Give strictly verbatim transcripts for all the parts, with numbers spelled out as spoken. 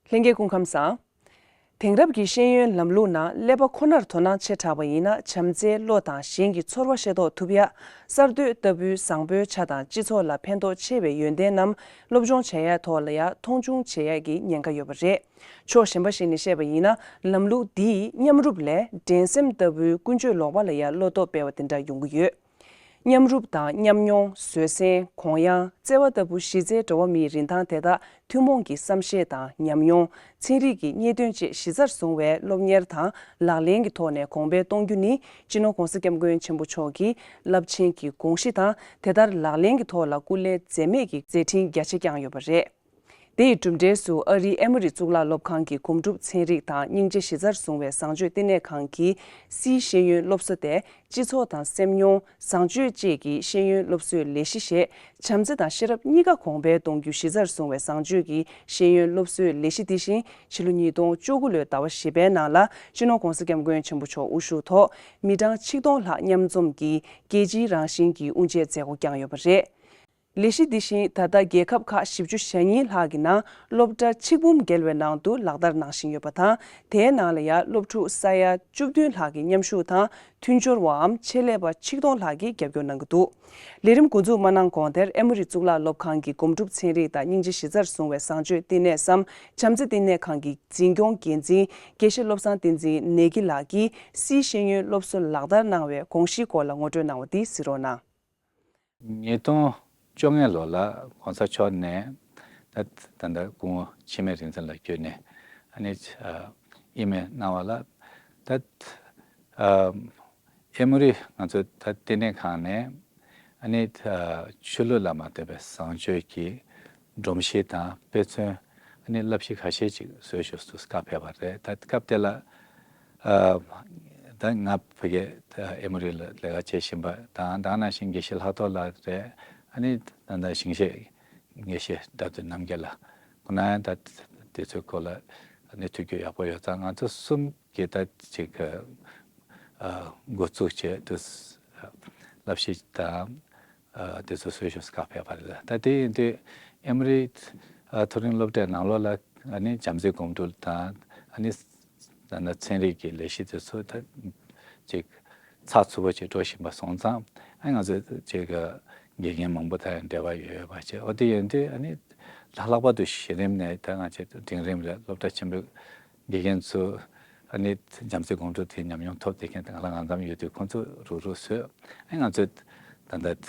ལྷན་རྒྱས་སྐུ་ཁམས་བཟང་། དེང་རབས་ཀྱི་ཤེས་ཡོན་ལམ་ལུགས་ནང་ཀླད་པ་ཁོ་ནར་དོ་སྣང་ཆེ་དྲགས་པ་ཡིན་ན། བྱམས་བརྩེའི་བློ་དང་གཞན་གྱི་ཚོར་བ་ཤེས་རྟོགས་ཐུབ་ཡ། གསར་གཏོད་ལྟ་བུའི་བཟང་པོའི་ཆ་དང་སྤྱི་ཚོགས་ལ་ཕན་ཐོགས་ཆེ་བའི་ཡོན་ཏན་རྣམས་སློབ་སྦྱོང་བྱེད་ཡ་ཐོག་ལ་ཡ་མཐོང་ཆུང་བྱེད་ཡ་གི་ཉེན་ཁ་ཡོད་པ་རེད། ཕྱོགས་གཞན་པ་ཞིག་ནས་བཤད་པ་ཡིན་ན། ལམ་ལུགས་འདིས་མཉམ་རུབ་ལས་འགྲན་སེམས་ལྟ་བུའི་ཀུན་སྤྱོད་ལོག་པ་ལ་ཡ་བློ་སྟོབས་སྤེལ་བ་དེ་འདྲ་ཡོང་གི་ཡོད། མཉམ་རུབ་དང་ཉམས་མྱོང་། བཟོད་བསྲན། གུ་ཡངས། བརྩེ་བ་ལྟ་བུ་གཞི་རྩའི་འགྲོ་བ་མིའི་རིན་ཐང་དེ་དག་ཐུན་མོང་གི་བསམ་ཤེས་དང་ཉམས་མྱོང་། ཚན་རིག་གི་རྙེད་དོན་བཅས་གཞི་རྩར་བཟུང་བའི་སློབ་གཉེར་དང་ལག་ལེན་གྱི་ཐོག་ནས་གོང་འཕེལ་གཏོང་རྒྱུ་ནི། སྤྱི་ནོར་༧གོང་ས་༧སྐྱབས་མགོན་ཆེན་པོ་མཆོག་གི་རླབས་ཆེན་གྱི་དགོངས་གཞི་དང་། དེ་ལྟར་ལག་ལེན་གྱི་ཐོག་ལ་སྐུ་ལས་འཛེམས་མེད་ཀྱི་མཛད་འཕྲིན་རྒྱ་ཆེ་བསྐྱངས་ཡོད་པ་རེད། དེ་ཡི་གྲུབ་འབྲས་སུ། ཨ་རིའི་ཨེ་མོ་རི་གཙུག་ལག་སློབ་ཁང་གི་སྒོམ་སྒྲུབ་ཚན་རིག་དང་སྙིང་རྗེ་གཞི་རྩར་བཟུང་བའི་བཟང་སྤྱོད་ལྟེ་གནས་ཁང་གི་སིའི་ཤེས་ཡོན་སློབ་གསོ་སྟེ། སྤྱི་ཚོགས་དང་སེམས་མྱོང་། བཟང་སྤྱོད་བཅས་ཀྱི་ཤེས་ཡོན་སློབ་གསོའི་ལས་གཞི་ཞེས། བྱམས་བརྩེ་དང་ཤེས་རབ་གཉིས་ཀ་གོང་འཕེལ་གཏོང་རྒྱུ་གཞི་རྩར་བཟུང་བའི་བཟང་སྤྱོད་ཀྱི་ཤེས་ཡོན་སློབ་གསོའི་ལས་གཞི་འདི་བཞིན་ཕྱི་ལོ་ཉིས་སྟོང་བཅུ་དགུ་ལོའི་ཟླ་བ་བཞི་པའི་ནང་ལ། སྤྱི་ནོར་༧གོང་ས་༧སྐྱབས་མགོན་ཆེན་པོ་མཆོག་དབུ་བཞུགས་ཐོག་མི་གྲངས་ཆིག་སྟོང་ལྷག་མཉམ་འཛོམས་ཀྱིས་རྒྱལ་སྤྱིའི་རང་བཞིན་གྱི་དབུ་འབྱེད་མཛད་སྒོ་བསྐྱངས་ཡོད་པ་རེད། ལས་གཞི་འདི་བཞིན་ད་ལྟ་རྒྱལ་ཁབ་ཁག་བཞི་བཅུ་ཞེ་གཉིས་ལྷག་གི་ནང་སློབ་གྲྭ་ཆིག་འབུམ་བརྒལ་བའི་ནང་དུ་ལག་བསྟར་གནང་བཞིན་ཡོད་པ་དང་། དེའི་ནང་ལ་ཡང་སློབ་ཕྲུག་ས་ཡ་བཅུ་བདུན་ལྷག་གི་མཉམ་ཞུགས་དང་མཐུན་སྦྱོར་བའམ་ཆེད་ལས་པ་ཆིག་སྟོང་ལྷག་གིས་རྒྱབ་སྐྱོར་གནང་གི་འདུག་ལས་རིམ་འགོ་འཛུགས་མ་གནང་གོང་དེར་ཨེ་མོ་རི་གཙུག་ལག་སློབ་ཁང་གི་སྒོམ་སྒྲུབ་ཚན་རིག་དང་སྙིང་རྗེ་གཞི་རྩར་བཟུང་བའི་བཟང་སྤྱོད་ལྟེ་གནས་སམ། བྱམས་བརྩེ་ལྟེ་གནས་ཁང་གི་འཛིན་སྐྱོང་འགན་འཛིན་དགེ་བཤེས་བློ་བཟང་བསྟན་འཛིན་ནེ་གི་ལགས་ཀྱིས་སིའི་ཤེས་ཡོན་སློབ་གསོ་ལག་བསྟར་གནང་བའི་དགོངས་གཞིའི་སྐོར་ལ་ངོ་སྤྲོད་གནང་བ་འདི་གཟིགས་རོགས་གནང་། ཉིས་སྟོང་བཅོ་ལྔ་ལོ་ལ་༧གོང་ས་མཆོག་ནས་ད་ད་ལྟ་སྐུ་ངོ་འཆི་མེད་རིག་འཛིན་ལགས་བརྒྱུད་ནས་ཨ་ནི་ཨ་ཨི་མེལ་གནང་བ་ལ། ད་ཨ་ཨེ་མོ་རི་ང་ཚོ་ད་ལྟེ་གནས་ཁང་ནས་ཨ་ནི་ཨ་ཆོས་ལུགས་ལ་མ་ལྟོས་པའི་བཟང་སྤྱོད་ཀྱི་སྒྲོམ་གཞི་དང་དཔེ་མཚོན། ཨ་ནི་བསླབ་གཞི་ཁ་ཤས་ཅིག་བཟོས་ཞུ་སུ་བཀའ་ཕེབས་པ་རེད། ད་སྐབས་དེ་ལ་ཨ་ད་ང་ཕ་གི་ཨེ་མོ་རི་ལ་ལས་ཀ་བྱེད་བཞིན་པ་དང་། དེ་ནང་བཞིན་དགེ་བཤེས་ལྷག་རྡོར་ལགས་རེད། ཨ་ནི་ད་ལྟ་ཞིང་གཤེགས་དགེ་བཤེས་དགྲ་འདུལ་རྣམ་རྒྱལ་ལགས། ཁོང་རྣམ་ཡང་ད་དེ་ཚོའི་སྐོར་ལ་ཨ་ནི་ཐུགས་རྒྱུས་ཡག་པོ་ཡོད་ཙང་། ང་ཚོ་གསུམ་གྱིས་ད་ཅིག་ཨ་འགོ་བཙུགས་བྱས་དུས་བསླབ་གཞི་དང་། ཨ་དེ་ཚོ་བཟོས་ཞུ་བཀའ་ཕེབས་པ་རེད། ད་དེ་ཡིན་དུས་ཨེ་མོ་རི་ཨ་མཐོ་རིམ་སློབ་གྲྭའི་ནང་ལོགས་ལ་ཨ་ནི་བྱམས་བརྩེའི་སྒོམ་སྒྲུབ་དང་། ཨ་ནི་ད་ནི་ཚན་རིག་གི་ལས་གཞི་དེ་ཚོ་ད་ཅིག་ཚགས་ཚུད་པོ་ཅིག་འགྲོ་བཞིན་པ་སོང་ཙང་། ཨ་ང་ཚོ་ཅིག་དགེ་རྒན་མང་པོ་དང་འབྲེལ་བ་ཡོད་པ་བྱས། འོ་དེ་ཡིན་དུས་ཨ་ནི་ལྷག་པར་དུ་གཞི་རིམ་ནས་ད་ང་ཚོ་འབྲིང་རིམ་རེད། སློབ་གྲྭ་ཆེན་པོའི་དགེ་རྒན་ཚོ་ཨ་ནི་བྱམས་བརྩེའི་སྒོམ་སྒྲུབ་དེ་ཉམས་མྱོང་ཐོབ་བསྡད་མཁན་ང་ལ་ང་ཙམ་ཡོད་དུས་ཁོང་ཚོ་རུག་རུག་བཟོས། ཨ་ང་ཚོས་ད་ལྟ་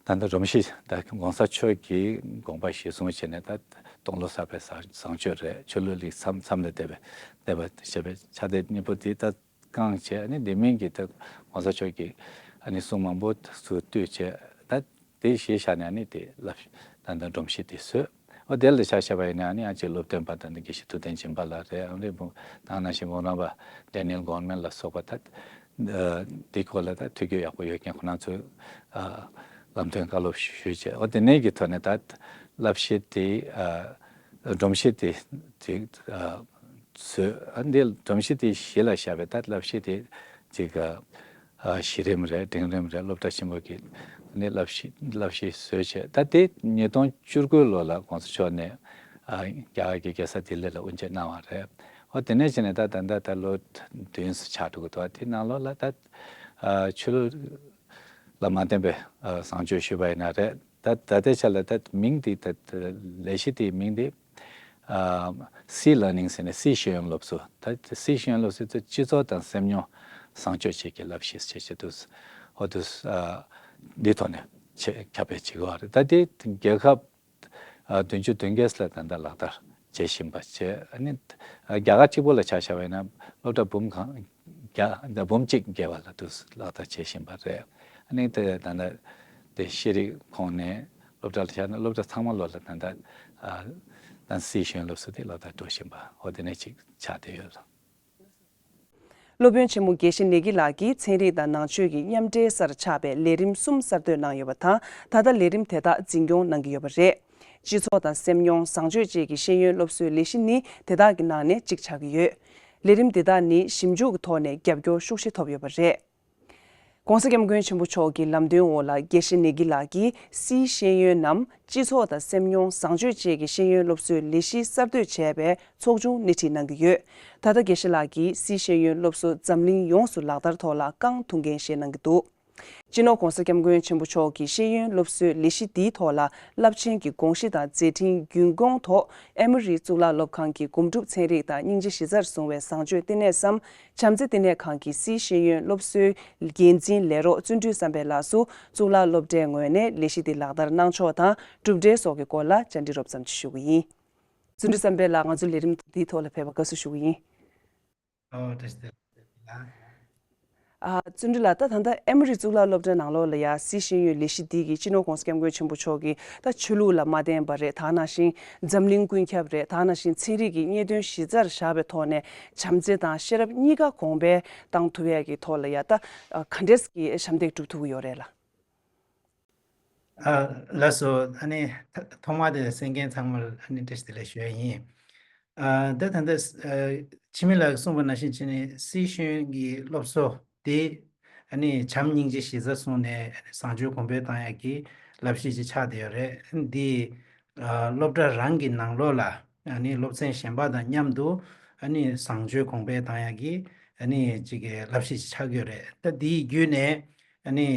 ད་ལྟ་སྒྲོམ་གཞི་ད་༧གོང་ས་མཆོག་གི་དགོངས་པ་གཞིར་བཟུང་བྱས་ནས་ད་སྟོང་ལོ་གསར་པའི་བཟང་བཟང་སྤྱོད་རེད། ཆོས་ལུགས་ལ་མཚམས་མཚམས་ལ་བསྡད་པའི་བསྡད་པ་ཞེས་པའི་ཕྱག་དེབ་གཉིས་པོ་དེ་ད་བསྐངས་བྱས། ཨ་ནི་དེ་མིན་གྱི་ད་༧གོང་ས་མཆོག་གི་ཨ་ནི་གསུང་མང་པོ་ཚུར་བཏུས་བྱས། ད་དེ་གཞི་བཞག་ནས་ཨ་ནི་དེ་བསླབ་ད་ལྟ་སྒྲོམ་གཞི་དེ་བཟོས། འོ་དེ་ལ་ཆ་བཞག་པ་ཡིན་ན་ཨ་ནི་ཨ་ཅེ་སློབ་སྟོན་པ་དང་དགེ་བཤེས་ཐུབ་བསྟན་སྦྱིན་པ་ལགས་རེད། ཨ་ནི་བུ་ད་ནང་བཞིན་འོང་རམ་པ་ཌེ་ནིལ་གོར་མན་ལ་སོགས་པ་ད་དེ་སྐོར་ལ་ད་ཐུགས་རྒྱུས་ཡག་པོ་ཡོད་མཁན་ཁོ་རང་ཚོས་ཨ་ལམ་སྟོན་བཀའ་སློབ་ཞུས་བྱས། འོ་དེ་ནས་ཀྱི་ཐོག་ནས་ད་བསླབ་གཞི་དེ་ཨ་སྒྲོམ་གཞི་དེ་དེ་ཨ་བཟོས། ཨ་འདི་སྒྲོམ་གཞི་དེ་གཞི་ལ་བཞག་པའི་ད་བསླབ་གཞི་དེ་ཅིག་ཨ་གཞི་རིམ་རེད། འབྲིང་རིམ་རེད། སློབ་གྲྭ་ཆེན་པོ་གི་ནི་བསླབ་གཞི་བསླབ་གཞི་བཟོས་བྱས། ད་དེ་ཉིས་སྟོང་བཅུ་དགུ་ལོ་ལ་༧གོང་ས་མཆོག་ནས་ཨ་རྒྱ་གར་གྱི་རྒྱལ་ས་ལྡི་ལི་ལ་དབུ་འབྱེད་གནང་བ་རེད། ཨོ་དེ་ནས་བྱས་ནས་ད་ད་ད་ད་ལོ་བདུན་ཙམ་ཆགས་འགྲོ་གི་འདུག་དེ་ནང་ལོགས་ལ་ད་ཨ་ཆོས་ལུགས་ལ་མ་བརྟེན་པའི་ཨ་བཟང་སྤྱོད་ཞུས་པ་ཡིན་ན་རེད། ད་ད་ལྟའི་ཆ་ལ་ད་མིང་དེ་ད་ལས་གཞི་དེའི་མིང་དེ་ཨ་སི་ལར་ནིང་ཟེར་ནས་སི་ཤེས་ཡོན་སློབ་གསོ། ད་སི་ཤེས་ཡོན་སློབ་གསོ་དེ་སྤྱི་ཚོགས་དང་སེམས་མྱོང་བཟང་སྤྱོད་བཅས་ཀྱི་བསླབ་གཞི་ཞེས་བྱེད་དུས། ཨོ་དུས་ཨ་འདི་ཐོག་ནས་ཆེ་ཁྱབ་སྤེལ་བྱེད་དགོས་པ་རེད། ད་དེ་རྒྱལ་ཁབ་ཨ་བདུན་ཅུ་དོན་བརྒྱད་ལ་ད་ལྟ་ལག་བསྟར་བྱེད་བཞིན་པ་བྱས། ཨ་ནི་ཨ་རྒྱ་གར་གཅིག་པོ་ལ་ཆ་བཞག་པ་ཡིན་ན་སློབ་གྲྭ་འབུམ་གང་བརྒྱ་འབུམ་གཅིག་བརྒལ་བ་ལ་དུ་ལག་བསྟར་བྱེད་བཞིན་པ་རེད། ཨ་ནི་དེ་ད་ལྟ་དེ་ཤེས་རིག་ཁོངས་ནས་སློབ་གྲྭ་ལ་བཞག་ན་སློབ་གྲྭ་ཚང་མ་ལོ་ལ་ད་ལྟ་ཨ་ད་སི་ཤེས་ཡོན་སློབ་གསོ་དེ་ལག་བསྟར་འགྲོ་བཞིན་པ་འོ་དེ་ནས་ཅིག་ཆགས་བསྡད་ཡོད། སློབ་དཔོན་ཆེན་མོ་དགེ་བཤེས་ནེ་གི་ལགས་ཀྱིས་ཚན་རིག་དང་ནང་ཆོས་ཀྱི་མཉམ་འབྲེལ་སར་ཆགས་པའི་ལས་རིམ་གསུམ་གསར་གཏོད་གནང་ཡོད་པ་དང་། ད་ལྟ་ལས་རིམ་དེ་དག་འཛིན་སྐྱོང་གནང་གི་ཡོད་པ་རེད། སྤྱི་ཚོགས་དང་སེམས་མྱོང་། བཟང་སྤྱོད་བཅས་ཀྱི་ཤེས་ཡོན་སློབ་གསོའི་ལས་གཞི་ནི་དེ་དག་གི་ནང་ནས་གཅིག་ཆགས་ཀྱི་ཡོད། ལས་རིམ་འདི་དག་ནི་ཞིབ་འཇུག་གི་ཐོག་ནས་རྒྱབ་སྐྱོར་ཤུགས་ཆེ་ཐོབ་ཡོད་པ་རེད། ༧གོང་ས་༧སྐྱབས་མགོན་ཆེན་པོ་མཆོག་གི་ལམ་སྟོན་འོག་ལ་དགེ་བཤེས་ནེ་གི་ལགས་ཀྱིས་སིའི་ཤེས་ཡོན་ནམ་སྤྱི་ཚོགས་དང་སེམས་མྱོང་བཟང་སྤྱོད་བཅས་ཀྱི་ཤེས་ཡོན་སློབ་གསོའི་ལས་གཞི་གསར་གཏོད་བྱས་པའི་ཚོགས་ཆུང་སྣེ་ཁྲིད་གནང་གི་ཡོད། ད་ལྟ་དགེ་བཤེས་ལགས་ཀྱིས་སིའི་ཤེས་ཡོན་སློབ་གསོ་འཛམ་གླིང་ཡོངས་སུ་ལག་བསྟར་ཐོག་ལ་རྐང་འཐུང་འགན་བཞེས་གནང་གི་འདུག་སྤྱི་ནོར་༧གོང་ས་༧སྐྱབས་མགོན་ཆེན་པོ་མཆོག་གི་ཤེས་ཡོན་སློབ་གསོའི་ལས་གཞི་འདིའི་ཐོག་ལ་རླབས་ཆེན་གྱི་དགོངས་གཞི་དང་མཛད་འཕྲིན་རྒྱུན་སྐོང་ཐོག་ཨེ་མོ་རི་གཙུག་ལག་སློབ་ཁང་གི་སྒོམ་སྒྲུབ་ཚན་རིག་དང་སྙིང་རྗེ་གཞི་རྩར་བཟུང་བའི་བཟང་སྤྱོད་བསྟི་གནས་སམ། བྱམས་བརྩེ་བསྟི་གནས་ཁང་གི་སིའི་ཤེས་ཡོན་སློབ་གསོའི་འགན་འཛིན་ལས་རོགས་བརྩོན་འགྲུས་བསམ་འཕེལ་ལགས་སུ་གཙུག་ལག་སློབ་གྲྭའི་ངོས་ནས་ལས་གཞི་འདི་ལག་བསྟར་གནང་ཕྱོགས་དང་གྲུབ་འབྲས་སོགས་ཀྱི་སྐོར་ལ་བཅར་འདྲི་རོབ་ཙམ་ཞུ་གི་ཡིན། བརྩོན་འགྲུས་བསམ་འཕེལ་ལགས། ང་ཚོ་ལས་རིམ་འདིའི་ཐོག་ལ་ཕེབས་པར་དགའ་བསུ་ཞུ་གི་ཡིན། ཨོ་བཀྲ་ཤིས་བདེ་ལེགས། ཨ། བརྩོན་འགྲུས་ལགས། ད་ད་ལྟ་ཨེ་མོ་རི་གཙུག་ལག་སློབ་གྲྭའི་ནང་ལོགས་ལ་ཡ་སིའི་ཤེས་ཡོན་ལས་གཞི་འདི་གིས་སྤྱི་ནོར་༧གོང་ས་༧སྐྱབས་མགོན་ཆེན་པོ་མཆོག་གིས་ད་ཆོས་ལུགས་ལ་མ་བརྟེན་པ་རེད། ད་ནང་བཞིན་འཛམ་གླིང་ཀུན་ཁྱབ་རེད། ད་ནང་བཞིན་ཚན་རིག་གི་རྙེད་དོན་གཞི་རྩར་བཞག་པའི་ཐོག་ནས་བྱམས་བརྩེ་དང་ཤེས་རབ་གཉིས་ཀ་གོང་འཕེལ་བཏང་ཐུབ་ཡག་གི་ཐོག་ལ་ཡ་ད་ག་འདྲས་ཀྱི་ཞབས་འདེགས་སྒྲུབ་ཐུབ་ཀྱི་ཡོད་རེད་ལགས། ཨ། ལགས་སོ། ཨ་ནི་ཐ་ཐོག་མ་དེ་གསན་མཁན་ཚང་མར་ཨ་ནི་བཀྲ་ཤིས་བདེ་ལེགས་ཞུ་ཡ་ཡིན། ཨ། ད་ད་ལྟ་ཨ་འཆི་མེད་ལགས་ཀྱིས་གསུངས་པ་ནང་བཞིན་བྱས་ནས་སིའི་ཤེས་ཡོན་གྱི་སློབ་གསོ་དེ་ཨ་ནི་བྱམས་སྙིང་རྗེ་གཞི་རྩར་བཟུང་ནས་བཟང་སྤྱོད་གོང་འཕེལ་བཏང་ཡག་གི་བསླབ་གཞི་ཅིག་ཆགས་བསྡད་ཡོད་རེད། འདི་ཨ་སློབ་གྲྭ་རང་གི་ནང་ལོགས་ལ་ཨ་ནི་སློབ་ཚན་གཞན་པ་དང་མཉམ་དུ་ཨ་ནི་བཟང་སྤྱོད་གོང་འཕེལ་བཏང་ཡག་གི་ཨ་ནི་ཅིག་གི་བསླབ་གཞི་ཅིག་ཆགས་ཀྱི་ཡོད་རེད། ད་འདི་བརྒྱུད་ནས་ཨ་ནི་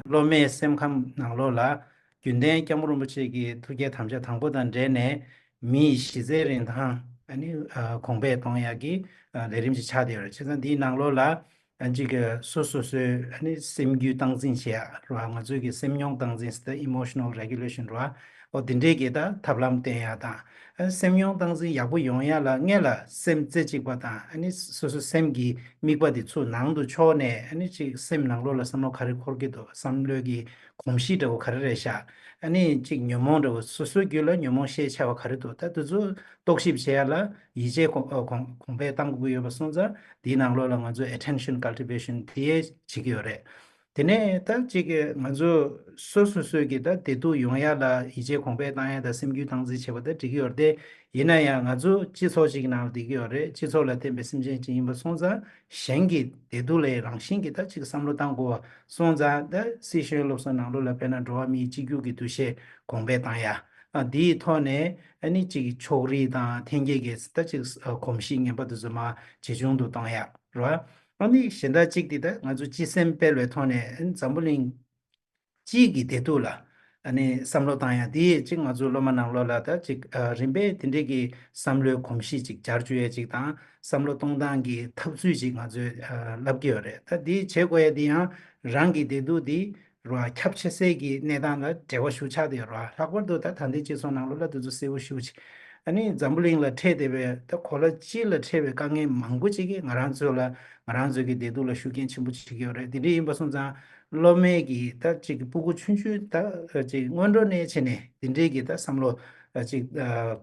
སློབ་མའི་སེམས་ཁམས་ནང་ལོགས་ལ་རྒྱུན་གཏན་སྐྱབས་མགོན་རིན་པོ་ཆེ་གི་ཐུགས་བསྐྱེད་དམ་བཅའ་དང་པོ་དང་འབྲེལ་ནས་མི་ཡི་གཞི་རྩའི་རིན་ཐང་ཨ་ནི་ཨ་གོང་འཕེལ་གཏོང་ཡག་གི་ཨ་ལས་རིམ་ཅིག་ཆགས་བསྡད་ཡོད་རེད། བྱས་ཙང་འདིའི་ནང་ལོགས་ལ་ཨ་ཅིག་གི་སོ་སོ་སོའི་ཨ་ནི་སེམས་རྒྱུད་སྟངས་འཛིན་བྱེད་ཡག་རེད་བ། ང་ཚོའི་གི་སེམས་མྱོང་སྟངས་འཛིན་ཟེར་ཏེ་emotional regulation རེད་བ། འོ་དེ་འདྲའི་གི་ད་ཐབས་ལམ་བསྟེན་ཡག་དང་། ཨ་སེམས་མྱོང་སྟངས་འཛིན་ཡག་པོ་ཡོང་ཡག་ལ་སྔོན་ལ་སེམས་རྩེ་གཅིག་པ་དང་ཨ་ནི་སོ་སོ་སེམས་ཀྱི་དམིགས་པ་དེ་ཚུར་ནང་དུ་ཕྱོགས་ནས་ཨ་ནི་ཅིག་སེམས་ནང་ལོགས་ལ་བསམ་བློ་ག་རེ་འཁོར་གྱི་འདུག་བསམ་བློའི་གི་གོམས་གཤིས་འདྲ་བོ་ག་རེ་རེད་ཤག་ཨ་ནི་ཅིག་ཉོན་མོངས་འདྲ་བོ་སོ་སོའི་རྒྱུད་ལ་ཉོན་མོངས་ཤས་ཆེ་བ་ག་རེ་འདུག་ད་དེ་ཚོ་རྟོག་ཞིབ་བྱེད་ཡག་ལ་ཡིད་ཆེས་གོང་ཨ་གོང་གོང་འཕེལ་བཏང་དགོས་ཀྱི་ཡོད་པ་སོང་ཙང་དེའི་ནང་ལོགས་ལ་ང་ཚོ་attention cultivation དེ་བྱེད་ཀྱི་ཡོད་རེད། དེ་ནས་ད་ཅིག་གི་ང་ཚོ་སོ་སོ་སོའི་གི་ད་བདེ་སྡུག་ཡོང་ཡག་ལ་ཡིད་ཆེས་གོང་འཕེལ་བཏང་ཡག་དང་སེམས་རྒྱུད་སྟངས་འཛིན་བྱེད་པ་ད་འགྲིག་གི་ཡོད་རེད་དེ། ཡིན་ན་ཡང་ང་ཚོ་སྤྱི་ཚོགས་ཅིག་ནང་ལ་བསྡད་ཀྱི་ཡོད་རེད། སྤྱི་ཚོགས་ལ་བརྟེན་པའི་སེམས་ཅན་ཅིག་ཡིན་པ་སོང་ཙང་གཞན་གྱི་བདེ་སྡུག་ལ་རང་བཞིན་གྱི་ད་ཅིག་བསམ་བློ་བཏང་དགོས་པ་སོང་ཙང་ད་སྲིད་གཞུང་སློབ་གསོ་ནང་ལོགས་ལ་དཔེར་ན་འགྲོ་བ་མིའི་གཅིག་གྱུར་གྱི་འདུ་ཤེས་གོང་འཕེལ་བཏང་ཡག་ཨ་འདིའི་ཐོག་ནས་ཨ་ནི་ཅིག་ཕྱོགས་རིས་དང་འཐེན་འཁྱེར་གྱི་ད་ཅིག་གོམས་གཤིས་ངན་པ་དེ་ཚོ་མར་ཇེ་ཆུང་དུ་གཏོང་ཡག་རེད་བ། ཨ་ནི་གཞན་དག་ཅིག་དེ་ད་ང་ཚོ་སྤྱི་སེམས་སྤེལ་བའི་ཐོག་ནས་ཨ་ནི་འཛམ་བུ་གླིང་སྤྱིའི་གི་བདེ་སྡུག་ལ་ཨ་ནི་བསམ་བློ་བཏང་ཡག་དེ་ཅིག་ང་ཚོ་སློབ་མ་ནང་ལོགས་ལ་ད་ཅིག་ཨ་རིམ་པས་དེ་འདྲའི་གི་བསམ་བློའི་གོམས་གཤིས་ཅིག་སྦྱར་བཅུག་ཡག་ཅིག་དང་བསམ་བློ་གཏོང་སྟངས་ཀྱི་ཐབས་ཚུལ་ཅིག་ང་ཚོས་ཨ་བསླབ་ཀྱི་ཡོད་རེད། ད་དེ་བྱེད་དགོས་ཡག་དེ་ཡང་རང་གི་བདེ་སྡུག་དེ་རེད་བ། ཁྱབ་ཆེ་སའི་གི་གནས་སྟངས་ལ་འབྲེལ་བ་ཤུགས་ཆགས་བསྡད་ཡོད་རེད་བ། ལྷག་པར་དུ་ད་ད་ལྟའི་སྤྱི་ཚོགས་ནང་ལོགས་ལ་དེ་ཚོ་གསལ་པོ་ཤུགས་ཆེ། ཨ་ནི་འཛམ་བུ་གླིང་ལ་འཕྲད་བསྡད་པའི་ད་གོ་ལ་སྤྱི་ལ་འཕྲད་པའི་དཀའ་ངལ་མང་པོ་ཅིག་གིས་ང་རང་ཚོ་ལ་ང་རང་ཚོའི་གི་བདེ་སྡུག་ལ་ཤུགས་རྐྱེན་ཆེན་པོ་བྱེད་ཀྱི་ཡོད་རེད། དེ་འདྲ་ཡིན་པ་སོང་ཙང་སློབ་མའི་གི་ད་ཅིག་སྤུ་གུ་ཆུང་ཆུང་ད་ཅིག་སྔོན་འགྲོ་ནས་བྱས་ནས་དེ་འདྲའི་གི་ད་བསམ་བློ་ཅིག་ག་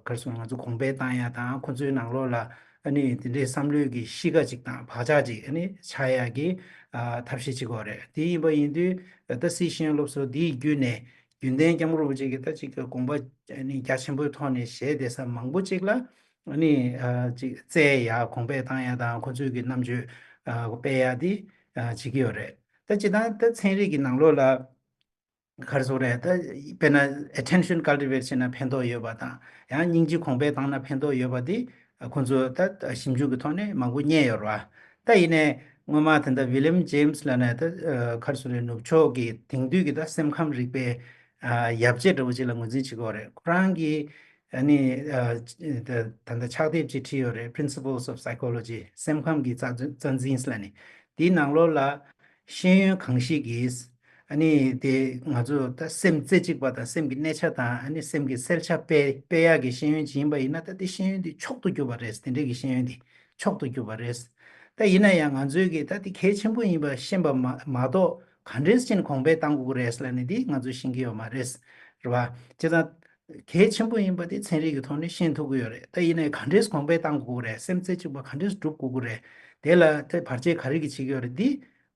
རེ་ཟེར་ང་ཚོ་གོང་འཕེལ་བཏང་ཡག་དང་ཁོ་ཚོའི་ནང་ལོགས་ལ་ཨ་ནི་དེ་འདྲའི་བསམ་བློའི་གི་གཤིས་ཀ་ཅིག་དང་བག་ཆགས་ཅིག་ཨ་ནི་ཆགས་ཡག་གི་ཨ་ཐབས་ཤེས་བྱེད་དགོས་རེད། དེ་ཡིན་པ་ཡིན་དུས་ད་སྲིད་ཞུའི་སློབ་གསོ་འདིའི་བརྒྱུད་ནས་རྒྱུན་གཏན་སྐྱབས་མགོན་རིན་པོ་ཆེ་གི་ད་ཅིག་དགོངས་པ་ཨ་ནི་རྒྱ་ཆེན་པོའི་ཐོག་ནས་བཞེས་བསྡད་ས་མང་པོ་ཅིག་ལ་ཨ་ནི་ཨ་ཅིག་བཙལ་ཡག་གོང་འཕེལ་བཏང་ཡག་དང་ཁོ་ཚོའི་གི་རྣམ་དཔྱོད་ཨ་སྤེལ་ཡག་དེ་ཨ་བྱེད་ཀྱི་ཡོད་རེད། ད་སྤྱིར་བཏང་ད་ཚན་རིག་གི་ནང་ལོགས་ལ། ག་རེ་ཟེར་དགོས་རེད། ད་དཔེར་ན་attention cultivate བྱས་ན་ཕན་ཐོགས་ཡོད་པ་དང་ཡང་སྙིང་རྗེ་གོང་འཕེལ་བཏང་ན་ཕན་ཐོགས་ཡོད་པ་དེ་ཁོང་ཚོས་ད་ཞིབ་འཇུག་གི་ཐོག་ནས་མང་པོ་རྙེད་ཡོད་རེད་བ། ད་ཡིན་ནའི་སྔོན་མ་ད་ལྟ་William James ལབ་ནས་ད་ག་རེ་ཟེར་དགོས་རེད། ནུབ་ཕྱོགས་ཀྱི་དེང་དུས་ཀྱི་ད་སེམས་ཁམས་རིག་པའི་ཡབ་ཆེན་འདྲ་བོ་ཅིག་ལ་ངོས་འཛིན་བྱེད་ཀྱི་ཡོད་རེད། ཁོ་རང་གིས་ཨ་ནི་ད་ལྟ་ཕྱག་དེབ་ཅིག་བྲིས་ཡོད་རེད། Principles of Psychology སེམས་ཁམས་ཀྱི་རྩ་འཛིན་ལབ་ནས། དེའི་ནང་ལོགས་ལ་ཤེས་ཡོན་གང་ཞིག་གིས་ཨ་ནི་དེ་ང་ཚོ་ད་སེམས་རྩེ་གཅིག་པ་དང་སེམས་ཀྱི་གནས་ཆ་དང་ཨ་ནི་སེམས་ཀྱི་གསལ་ཆ་སྤེལ་སྤེལ་ཡག་གི་ཤེས་ཡོན་ཅིག་ཡིན་པ་ཡིན་ན་ད་དེ་ཤེས་ཡོན་དེ་མཆོག་ཏུ་གྱུར་པ་རེད། དེ་འདྲའི་གི་ཤེས་ཡོན་དེ་མཆོག་ཏུ་གྱུར་པ་རེད། ད་ཡིན་ན་ཡང་ང་ཚོའི་གི་ད་དེ་གལ་ཆེན་པོ་ཡིན་པ་ཤེས་པ་མ་མ་གཏོགས་ག་འདྲས་ཅན་གོང་འཕེལ་བཏང་དགོས་ཀྱི་རེད་ལབ་ནས་དེ་ང་ཚོས་ཤེས་ཀྱི་ཡོད་མ་རེད། རེད་བ། བྱས་ཙང་། གལ་ཆེན་པོ་ཡིན་པ་དེ་ཚན་རིག་གི་ཐོག་ནས་ཤེས་ཐུབ་ཀྱི་ཡོད་རེད། ད་ཡིན་ནའི་ག་འདྲས་གོང་འཕེལ་བཏང་དགོས་རེད། སེམས་རྩེ་གཅིག་པ་ག་འདྲས་སྒྲུབ་དགོས་ཀྱི་རེད། དེ་ལ་དེ་བར་ཆད་ག་རེ་གི་བྱེད་ཀྱི་ཡོད་རེད། འདི་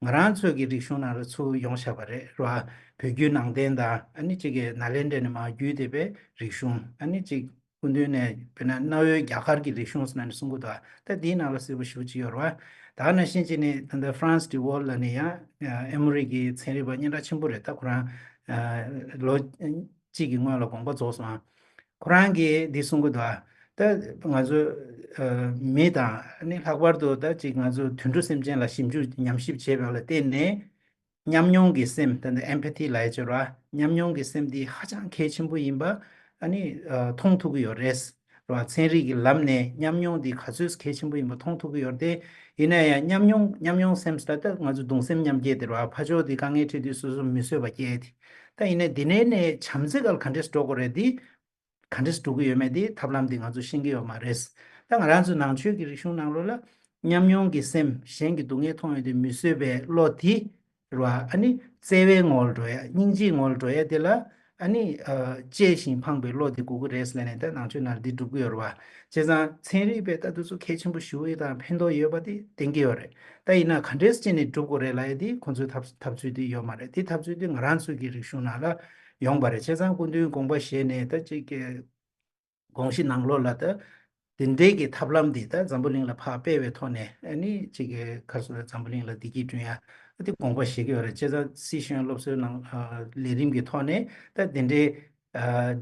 ང་རང་ཚོ་གི་རིག་གཞུང་ནང་ལ་ཚུར་ཡོང་བཞག་པ་རེད། རེད་བ། བོད་བརྒྱུད་ནང་བསྟན་དང་ཨ་ནི་གཅིག་གི་ནཱ་ལེནྡྲ་ནས་མར་བརྒྱུད་བསྡད་པའི་རིག་གཞུང་ཨ་ནི་གཅིག་སྐུ་མདུན་ནས་དཔེར་ན་གནའ་བོའི་རྒྱ་གར་གྱི་རིག་གཞུང་ཟེར་ནས་གསུང་གི་འདུག་ད་འདིའི་ནང་ལ་གསལ་པོ་ཞེ་པོ་ཅིག་ཡོད་རེད་བ། ད་ནང་བཞིན་བྱས་ནས་ད་ལྟ་France de Waal ལབ་ནས་ཡང་ཨེ་མོ་རི་གི་ཚན་རིག་པ་སྙན་གྲགས་ཆེན་པོ་རེད། ད་ཁོ་རང་ལོ་གཅིག་གི་སྔོན་ལ་དགོངས་པ་རྫོགས་སོང་། ཁོ་རང་གིས་འདི་གསུང་གི་འདུག་ཨ། ད་ང་ཚོ་མི་དང་ནི་ལྷག་པར་དུ་ད་ཅིག་ང་ཚོ་དུད་འགྲོ་སེམས་ཅན་ལ་ཞིབ་འཇུག་ཉམས་ཞིབ་བྱས་པ་ལ་བརྟེན་ནས། ཉམས་མྱོང་གི་སེམས་ད་ལྟ་empathy ལབ་ཡ་ཅིག་རེད་བ། ཉམས་མྱོང་གི་སེམས་འདི་ཧ་ཅང་གལ་ཆེན་པོ་ཡིན་པ་ཨ་ནི་མཐོང་ཐུབ་ཀྱི་ཡོད་རེད། རེད་བ། ཚན་རིག་གི་ལམ་ནས་ཉམས་མྱོང་འདི་ག་ཚོད་གལ་ཆེན་པོ་ཡིན་པ་མཐོང་ཐུབ་ཀྱི་ཡོད་རེད་དེ། ཡིན་ན་ཡང་ཉམས་མྱོང་ཉམས་མྱོང་སེམས་ད་ལྟ་ང་ཚོ་གདུང་སེམས་མཉམ་སྐྱེད་དེ་རེད་བ། ཕར་ཕྱོགས་འདི་དཀའ་ངལ་འཕྲད་དུས་སོ་སོ་མི་བཟོད་པ་སྐྱེ་དེ། ད་ཡིན་ན་འདི་ནས་ནས་བྱམས་བརྩེ་སྒང་ག་འདྲས་འགྲོ་དགོས་རེད་དེ། ག་འདྲས་འགྲོ་གི་ཡོད་མེད་དེ་ཐབས་ལམ་དེ་ང་ཚོ་ཤེས་ཀྱི་ཡོད་མ་རེད། ད་ང་རང་ཚོ་ནང་ཆོས་ཀྱི་རིག་གཞུང་ནང་ལོགས་ལ་ཉམས་མྱོང་གི་སེམས། གཞན་གྱི་སྡུག་བསྔལ་མཐོང་ཡོང་དུས་མི་བཟོད་པའི་བློ་དེ་རེད་བ། ཨ་ནི་བརྩེ་བའི་ངོ་ལ་འགྲོ་ཡ། སྙིང་རྗེའི་ངོ་ལ་འགྲོ་ཡ་དེ་ལ་ཨ་ནི་ཨ་གཅེས་ཤིང་ཕངས་པའི་བློ་དེ་དགོས་ཀྱི་རེད་ཟེར་ནས་ད་ནང་ཆོས་ནང་འདི་སྒྲུབ་ཀྱི་ཡོད་རེད་བ། བྱས་ཙང་ཚན་རིག་པས་ད་དུས་ཚོད་གལ་ཆེན་པོ་ཞེ་པོ་ཅིག་དང་ཕན་ཐོགས་ཡོད་པ་དེ་བསྟན་གྱི་ཡོད་རེད། ད་ཡིན་ན་ག་འདྲས་བྱས་ནས་སྒྲུབ་དགོས་རེད་ལབ་ཡ་དེ་ཁོང་ཚོའི་ཐབས་ཐབས་ཚུལ་དེ་ཡོད་མ་རེད། དེ་ཐབས་ཚུལ་དེ་ང་རང་ཚོའི་གི་རིག་གཞུང་ནང་ལ་ཡོང་པ་རེད། བྱས་ཙང་སྐུ་མདུན་དགོངས་པ་བཞེས་ནས་ད་ཅིག་དགོངས་གཞི་ནང་ལོགས་ལ་ད་དེ་འདྲའི་གི་ཐབས་ལམ་འདི་ད་འཛམ་བུ་གླིང་ལ་ཕར་སྤེལ་བའི་ཐོག་ནས་ཨ་ནི་ཅིག་གི་ག་རེ་ཟེར། འཛམ་བུ་གླིང་ལ་བདེ་སྐྱིད་བསྐྲུན་ཡ་དེ་དགོངས་པ་བཞེས་ཀྱི་ཡོད་རེད། བྱས་ཙང་སི་ཤེས་ཡོན་སློབ་གསོའི་ནང་ལས་རིམ་གྱི་ཐོག་ནས་ད་དེ་འདྲའི་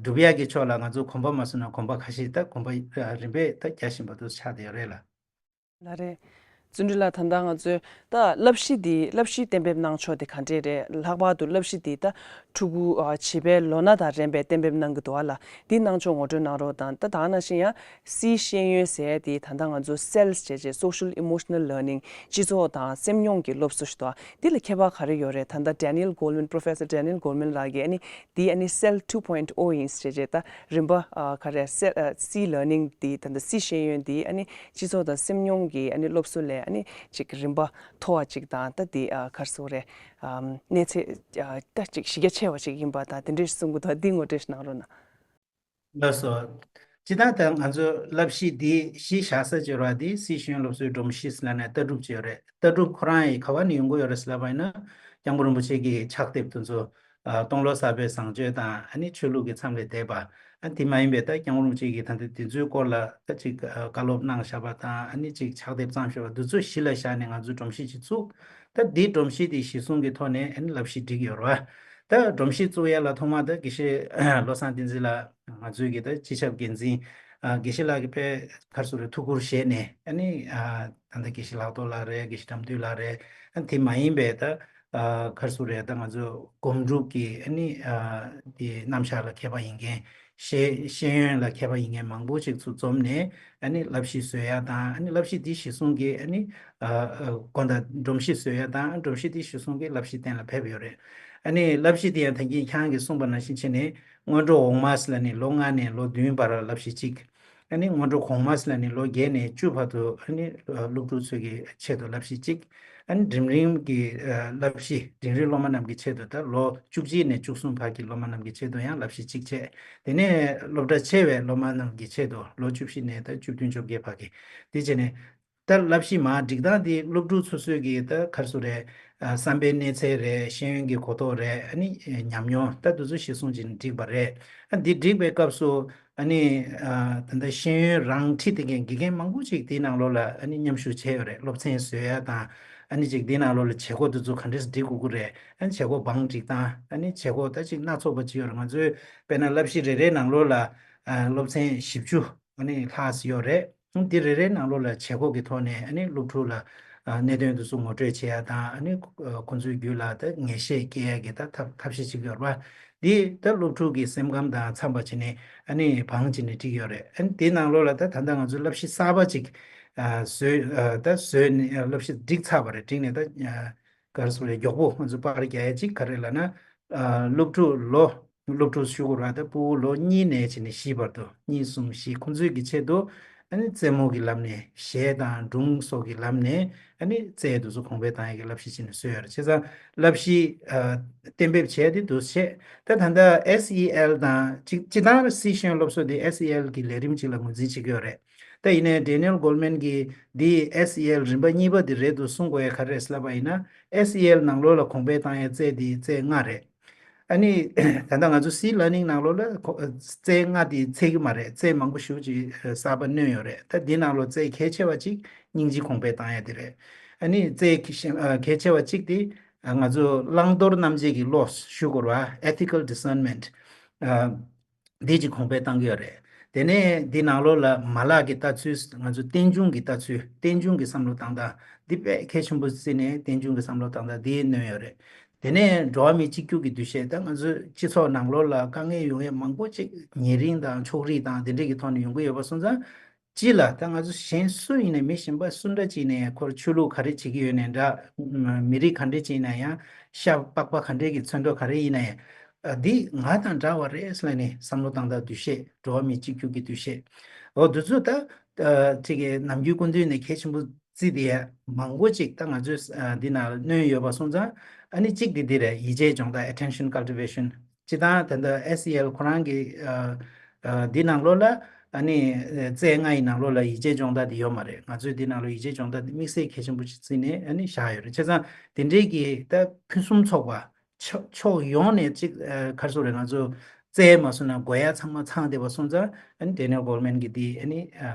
སྒྲུབ་ཡ་གི་ཕྱོགས་ལ་ང་ཚོ་གོམ་པ་མ་ཟིན་ན་གོམ་པ་ཁ་ཤས་ད་གོམ་པ་རིམ་པས་ད་རྒྱག་བཞིན་པ་དུ་ཆགས་བསྡད་ཡོད་རེད་ལ། ལགས་རེད། བརྩོན་འགྲུས་ལགས། ད་ལྟ་ང་ཚོས་ད་བསླབ་གཞི་འདི་བསླབ་གཞི་གཏན་འབེབས་གནང་ཕྱོགས་དེ་ག་འདྲས་རེད། ལྷག་པར་དུ་བསླབ་གཞི་འདི་ད་ཕྲུ་གུ་ཨ་བྱིས་པའི་ལོ་ན་དང་རན་པའི་གཏན་འབེབས་གནང་གི་འདུག་ཨ་ལ། འདི་གནང་ཕྱོགས་ངོ་སྤྲོད་གནང་རོགས་དང་། ད་ད་ནང་བཞིན་ཡང་སི་ཤེས་ཡོན་ཟེར་ཡ་དེ་ད་ལྟ་ང་ཚོ་སེལ་ཟེར་བྱས་social emotional learning སྤྱི་ཚོགས་དང་སེམས་མྱོང་གི་སློབ་གསོ་ཞིག་འདུག་ཨ། འདི་ལ་ཁྱད་པར་ག་རེ་ཡོད་རེད། ད་ལྟ་Daniel Goleman, Professor Daniel Goleman ལགས་ཀྱིས་ཨ་ནི་འདི་ཨ་ནི་སེལ་two point oh ཡིན་ཟེར་བྱས་ད་རིམ་པ་ཨ་ག་རེ་སེལ་ཨ་སི་ལར་ནིང་འདི་ད་ལྟ་སི་ཤེས་ཡོན་འདི་ཨ་ནི་སྤྱི་ཚོགས་དང་སེམས་མྱོང་གི་ཨ་ནི་སློབ་གསོ་ལས་ཨ་ནི་ཅིག་རིམ་པ་མཐོ་བ་ཅིག་དང་། ད་འདི་ཨ་ག་རེ་ཟེར་དགོས་རེད། ཨམ་གནས་ཚད་ཨ་ད་ཅིག་གཞི་རྒྱ་ཆེ་བ་ཅིག་ཡིན་པ་དང་དེ་འདྲས་གསུང་གི་འདུག་འདི་ངོ་སྤྲོད་ཞིག་གནང་རོགས་གནང་། ལགས་སོ། སྤྱིར་བཏང་ད་ང་ཚོ་བསླབ་གཞི་འདི་གཞི་བཞག་ས་ཅིག་རེད་བ། འདི་སི་ཤེས་ཡོན་སློབ་གསོའི་སྒྲོམ་གཞི་ཟེར་ལབ་ནས་ལྟ་གྲུབ་ཅིག་ཡོད་རེད། ལྟ་གྲུབ་ཁོ་རང་ཡིས་ག་བ་ནས་ཡོང་གི་ཡོད་རེད་ཟེར་ལབ་པ་ཡིན་ན། སྐྱབས་མགོན་རིན་པོ་ཆེ་གི་ཕྱག་དེབ་དེ་ཚོ། ཨ་སྟོང་ལོ་གསར་པའི་བཟང་སྤྱོད་དང་ཨ་ནི་ཆོས་ལུགས་ཀྱི་མཚམས་ལས་འདས་པ། ཨ་དེ་མ་ཡིན་པའི་ད་སྐྱབས་མགོན་རིན་པོ་ཆེ་གིས་ད་ལྟ་དེ་ཚོའི་སྐོར་ལ་ད་ཅིག་ཨ་བཀའ་སློབ་གནང་བཞག་པ་དང་། ཨ་ནི་ཅིག་ཕྱག་དེབ་བརྩམས་བཞག་པ་འདི་ཚོ་གཞི་ལ་བཞག་ནས་ང་ཚོས་སྒྲོམ་གཞི་ཅིག་བཙུགས། ད་འདིའི་སྒྲོམ་གཞི་དེ་གཞི་བཟུང་གི་ཐོག་ནས་ཨ་ནི་བསླབ་གཞི་སྒྲིག་ཡོད་རེད་བ། ད་སྒྲོམ་གཞི་བཙུགས་ཡ་ལ་ཐོག་མ་ད་དགེ་བཤེས་བློ་བཟང་བསྟན་འཛིན་ལགས། ང་ཚོའི་གི་ད་སྤྱི་ཁྱབ་འགན་འཛིན་ཨ་དགེ་བཤེས་ལགས་ཀྱིས་དཔེ་ག་རེ་ཟེར་དགོས་རེད། ཐུགས་ཁུར་བཞེས་ནས་ཨ་ནི་ཨ་ད་ལྟ་དགེ་བཤེས་ལྷག་རྡོར་ལགས་རེད། དགེ་བཤེས་དགྲ་འདུལ་ལགས་རེད། ཨ་དེ་མ་ཡིན་པའི་ད་ཨ་ག་རེ་ཟེར་དགོས་རེད། ད་ང་ཚོ་སྒོམ་སྒྲུབ་ཀྱི་ཨ་ནི་ཨ་དེ་རྣམ་གཞག་ལ་མཁས་པ་ཡིན་མཁན། ཤེས་ཤེས་ཡོན་ལ་མཁས་པ་ཡིན་མཁན་མང་པོ་ཅིག་ཚུར་འཛོམས་ནས་ཨ་ནི་བསླབ་གཞི་བཟོ་ཡ་དང་། ཨ་ནི་བསླབ་གཞི་འདི་གཞི་བཟུང་གིས་ཨ་ནི་ཨ་ཨ་དགོན་བདག་སྒྲོམ་གཞི་བཟོ་ཡ་དང་། སྒྲོམ་གཞི་འདི་གཞི་བཟུང་གིས་བསླབ་གཞི་གཏན་ལ་ཕེབས་ཡོད་རེད། ཨ་ནི་བསླབ་གཞི་འདི་ཡང་ད་གིན་ཁྱེད་རང་གིས་གསུངས་པ་ནང་བཞིན་བྱས་ནས་སྔོན་འགྲོ་འོག་མ་ཟེར་ལབ་ནས་ལོ་ལྔ་ནས་ལོ་བདུན་བར་བསླབ་གཞི་གཅིག་ཨ་ནི་སྔོན་འགྲོ་གོང་མ་ཟེར་ལབ་ནས་ལོ་བརྒྱད་ནས་བཅུ་བར་དུ་ཨ་ནི་སློབ་ཕྲུག་ཚོའི་གི་ཆེད་དུ་བསླབ་གཞི་གཅིག་ཨ་ནི་འབྲིང་རིམ་གྱི་ཨ་བསླབ་གཞི། འབྲིང་རིམ་སློབ་མ་རྣམས་ཀྱི་ཆེད་དུ་ད་ལོ་བཅུ་གཅིག་ནས་བཅུ་གསུམ་བར་གྱི་སློབ་མ་རྣམས་ཀྱི་ཆེད་དུ་ཡང་བསླབ་གཞི་གཅིག་བྱས། དེ་ནས་སློབ་གྲྭ་ཆེ་བའི་སློབ་མ་རྣམས་ཀྱི་ཆེད་དུ་ལོ་བཅུ་བཞི་ནས་ད་བཅུ་བདུན་བཅོ་བརྒྱད་བར་གྱི། དེ་བྱས་ནས་ད་བསླབ་གཞི་མར་སྒྲིག་སྟངས་དེ་སློབ་ཕྲུག་སོ་སོའི་གི་ད་ག་རེ་ཟེར་དགོས་རེད། ཨ་བསམ་པའི་གནས་ཚད་རེད། ཤེས་ཡོན་གྱི་གོ་རྟོགས་རེད། ཨ་ནི་ཉམས་མྱོང་ད་དེ་ཚོ་གཞི་བཟུང་བྱས་ནས་བསྒྲིགས་པ་རེད། ཨ་འདི་སྒྲིག་པའི་སྐབས་སུ་ཨ་ནི་ཨ་ད་ལྟ་ཤེས་ཡོན་རང་ཁྲིད་བསྡད་མཁན་དགེ་རྒན་མང་པོ་ཅིག་དེའི་ནང་ལོགས་ལ་ཨ་ནི་མཉམ་ཞུགས་བྱས་ཡོད་རེད། སློབ་ཚན་བཟོ་ཡ་དང་། ཨ་ནི་ཅིག་དེའི་ནང་ལོགས་ལ་བྱེད་སྒོ་དེ་ཚོ་ག་འདྲས་སེ་སྒྲིག་དགོས་ཀྱི་རེད། ཨ་ནི་བྱེད་སྒོ་བང་སྒྲིག་སྟངས། ཨ་ནི་བྱེད་སྒོ་ད་ཅིག་སྣ་ཚོགས་པ་ཅིག་ཡོད་རེད། ང་ཚོའི་དཔེར་ན་བསླབ་གཞི་རེ་རེའི་ནང་ལོགས་ལ་ཨ་སློབ་ཚན་བཞི་བཅུ་ཨ་ནི་ལྷག་ཙམ་ཡོད་རེད། འདི་རེ་རེའི་ནང་ལོགས་ལ་བྱེད་སྒོ་གི་ཐོག་ནས་ཨ་ནི་སློབ་ཕྲུག་ལ་ཨ་གནད་དོན་དེ་ཚོ་ངོ་སྤྲོད་བྱེད་ཡ་དང་། ཨ་ནི་ཨ་ཁོང་ཚོའི་རྒྱུད་ལ་ད་ངེས་ཤེས་སྐྱེ་ཡ་གི་ད་ཐབས་ཐབས་ཤེས་ཅིག་ཡོད་རེད་པ། འདི་ད་སློབ་ཕྲུག་གི་སེམས་ཁམས་དང་འཚམས་པ་བྱས་ནས་ཨ་ནི་བང་བྱས་ནས་བསྒྲིགས་ཡོད་རེད། ཨ་ནི་དེའི་ནང་ལོགས་ལ་ད་ད་ལྟ་ང་ཚོས་བསླབ་གཞི་གསར་པ་ཅིག་ཨ་བཟོས། ཨ་ད་བཟོས་ནས་ཨ་བསླབ་གཞི་བསྒྲིགས་ཚར་བ་རེད། བསྒྲིགས་ནས་ད་ཨ་ག་རེ་ཟེར་དགོས་རེད། མགྱོགས་པོ་ང་ཚོས་པར་རྒྱག་ཡ་ཅིག་ག་རེ་ལབ་ན། ཨ་སློབ་ཕྲུག་ལོ། སློབ་ཕྲུག་ཞུ་དགོས་རེད་པ། ད་ཕྲུ་གུ་ལོ་གཉིས་ནས་བྱས་ནས་བཞི་བར་དུ། གཉིས་གསུམ་བཞི། ཁོང་ཚོའི་གི་ཆེད་དུ་ཨ་ནི་རྩེད་མོ་གི་ལམ་ནས། གཞས་དང་སྒྲུང་སོགས་ཀྱི་ལམ་ནས་ཨ་ནི་རྩལ་དེ་ཚོ་གོང་འཕེལ་བཏང་ཡ་གི་བསླབ་གཞི་བྱས་ནས་བཟོས་ཡོད་རེད། བྱས་ཙང་བསླབ་གཞི་ཨ་གཏན་འབེབས་བྱས་དེ་འདུག་བྱས། ད་ད་ལྟ་ཨེས་ཨི་ཨེལ་དང་གཅིག་སྤྱིར་བཏང་སི་ཤེས་ཡོན་སློབ་གསོ་དེ་ཨེས་ཨི་ཨེལ་གི་ལས་རིམ་ཅིག་ལ་ངོས་འཛིན་བྱེད་ཀྱི་ཡོད་རེད། ད་ཡིན་ནའི་Daniel Goleman གིས་འདི་ཨེས་ཨི་ཨེལ་རིམ་པ་གཉིས་པ་འདི་རེད་འདུག་གསུང་དགོས་ཡ་ག་རེ་རེད་ཟེར་ལབ་པ་ཡིན་ན། ཨེས་ཨི་ཨེལ་ནང་ལོགས་ལ་གོང་འཕེལ་བཏང་ཡའི་རྩལ་འདི་རྩལ་ལྔ་རེད། ཨ་ནི་ད་ལྟ་ང་ཚོ་སི་ལར་ནིང་ནང་ལོགས་ལ་ཁོ་རྩལ་ལྔ་འདི་ཚད་ཀྱི་མ་རེད། རྩལ་མང་པོ་ཞེ་པོ་ཅིག་གསར་པ་བསྣོན་ཡོད་རེད། ད་འདི་ནང་ལོགས་རྩལ་གལ་ཆེ་བ་ཅིག་སྙིང་རྗེ་གོང་འཕེལ་བཏང་ཡ་དེ་རེད། ཨ་ནི་རྩལ་གལ་ཆེ་བ་གཅིག་དེ་ང་ཚོ་བླང་དོར་རྣམ་འབྱེད་ཀྱི་བློ་ཞུ་དགོས་རེད་བ། Ethical discernment། འདི་གཅིག་གོང་འཕེལ་གཏང་གི་ཡོད་རེད། དེ་ནས་འདི་ནང་ལོགས་ལ་མ་ལག་གི་ལྟ་ཚུལ། ང་ཚོ་རྟེན་འབྱུང་གི་ལྟ་ཚུལ། རྟེན་འབྱུང་གི་བསམ་བློ་བཏང་སྟངས་འདི་དཔེ་གལ་ཆེན་པོ་བརྩིས་ནས་རྟེན་འབྱུང་གི་བསམ་བློ་བཏང་སྟངས་འདི་གནོན་ཡོད་རེད། དེ་ནས་འགྲོ་བ་མི་གཅིག་གྱུར་གྱི་འདུ་ཤེས། ད་ང་ཚོའི་སྤྱི་ཚོགས་ནང་ལོགས་ལ་དཀའ་ངལ་ཡོང་ཡས་མང་པོ་ཅིག་ཉེ་རིང་དང་ཕྱོགས་རིས་དང་དེ་འདྲས་ཀྱི་ཐོག་ནས་ཡོང་གི་ཡོད་པ་སོང་ཙང་། སྤྱི་ལ་ད་ང་ཚོ་གཞན་སུ་ཡིན་ནའི་མི་གཞན་པ་སུ་འདྲ་ཅིག་ཡིན་ནའི་ཁོར་ཆོས་ལུགས་ག་རེ་བྱེད་ཀྱི་ཡོད་ནའི་འདྲ། མི་རིགས་ག་འདྲས་ཅིག་ཡིན་ན་ཡང་། ཤ་པགས་པ་ག་འདྲས་ཀྱི་ཚོན་མདོག་ག་རེ་ཡིན་ན་ཡང་། འདི་ང་དང་འདྲ་བ་རེད་ཟེར་ནས་བསམ་བློ་བཏང་སྟངས་འདུ་ཤེས། འགྲོ་བ་མི་གཅིག་གྱུར་གྱི་འདུ་ཤེས། འོ་འདི་ཚོ་ད་ཅིག་གི་ནམ་རྒྱུན་སྐུ་མདུན་ནས་གལ་ཆེན་པོ་བརྩིས་ཏེ་མང་པོ་ཅིག་ད་ང་ཚོས་འདི་ནང་ལ་གནོན་ཡོད་པ་སོང་ཙང་། ཨ་ནི་གཅིག་དེ་འདི་རེད། ཡིད་ཆེས་སྦྱོང་སྟངས། Attention cultivation། སྤྱིར་བཏང་ད་ལྟ་ཨེ་སི་ཨེལ་ཁོ་རང་གི་འདི་ནང་ལོགས་ལ། ཨ་ནི་རྩལ་ལྔ་ཡི་ནང་ལོགས་ལ་ཡིད་ཆེས་སྦྱོང་སྟངས་དེ་ཡོད་མ་རེད། ང་ཚོས་འདི་ནང་ལོགས་ཡིད་ཆེས་སྦྱོང་སྟངས་དེ་དམིགས་བསལ་གལ་ཆེན་པོ་ཞིག་བརྩིས་ནས་ཨ་ནི་བཞག་ཡོད་རེད། བྱས་ཙང་དེ་འདྲའི་གི་ད་ཕུན་སུམ་ཚོགས་པ། ཕྱོགས་ཕྱོགས་ཡོངས་ནས་གཅིག་ག་རེ་ཟེར་དགོས་རེད། ང་ཚོ་རྩལ་མ་སོང་ན་དགོས་ཡ་ཚང་མ་ཚང་བསྡད་པ་སོང་ཙང་། ཨ་ནི་Daniel Goleman གིས་འདི་ཨ་ནི་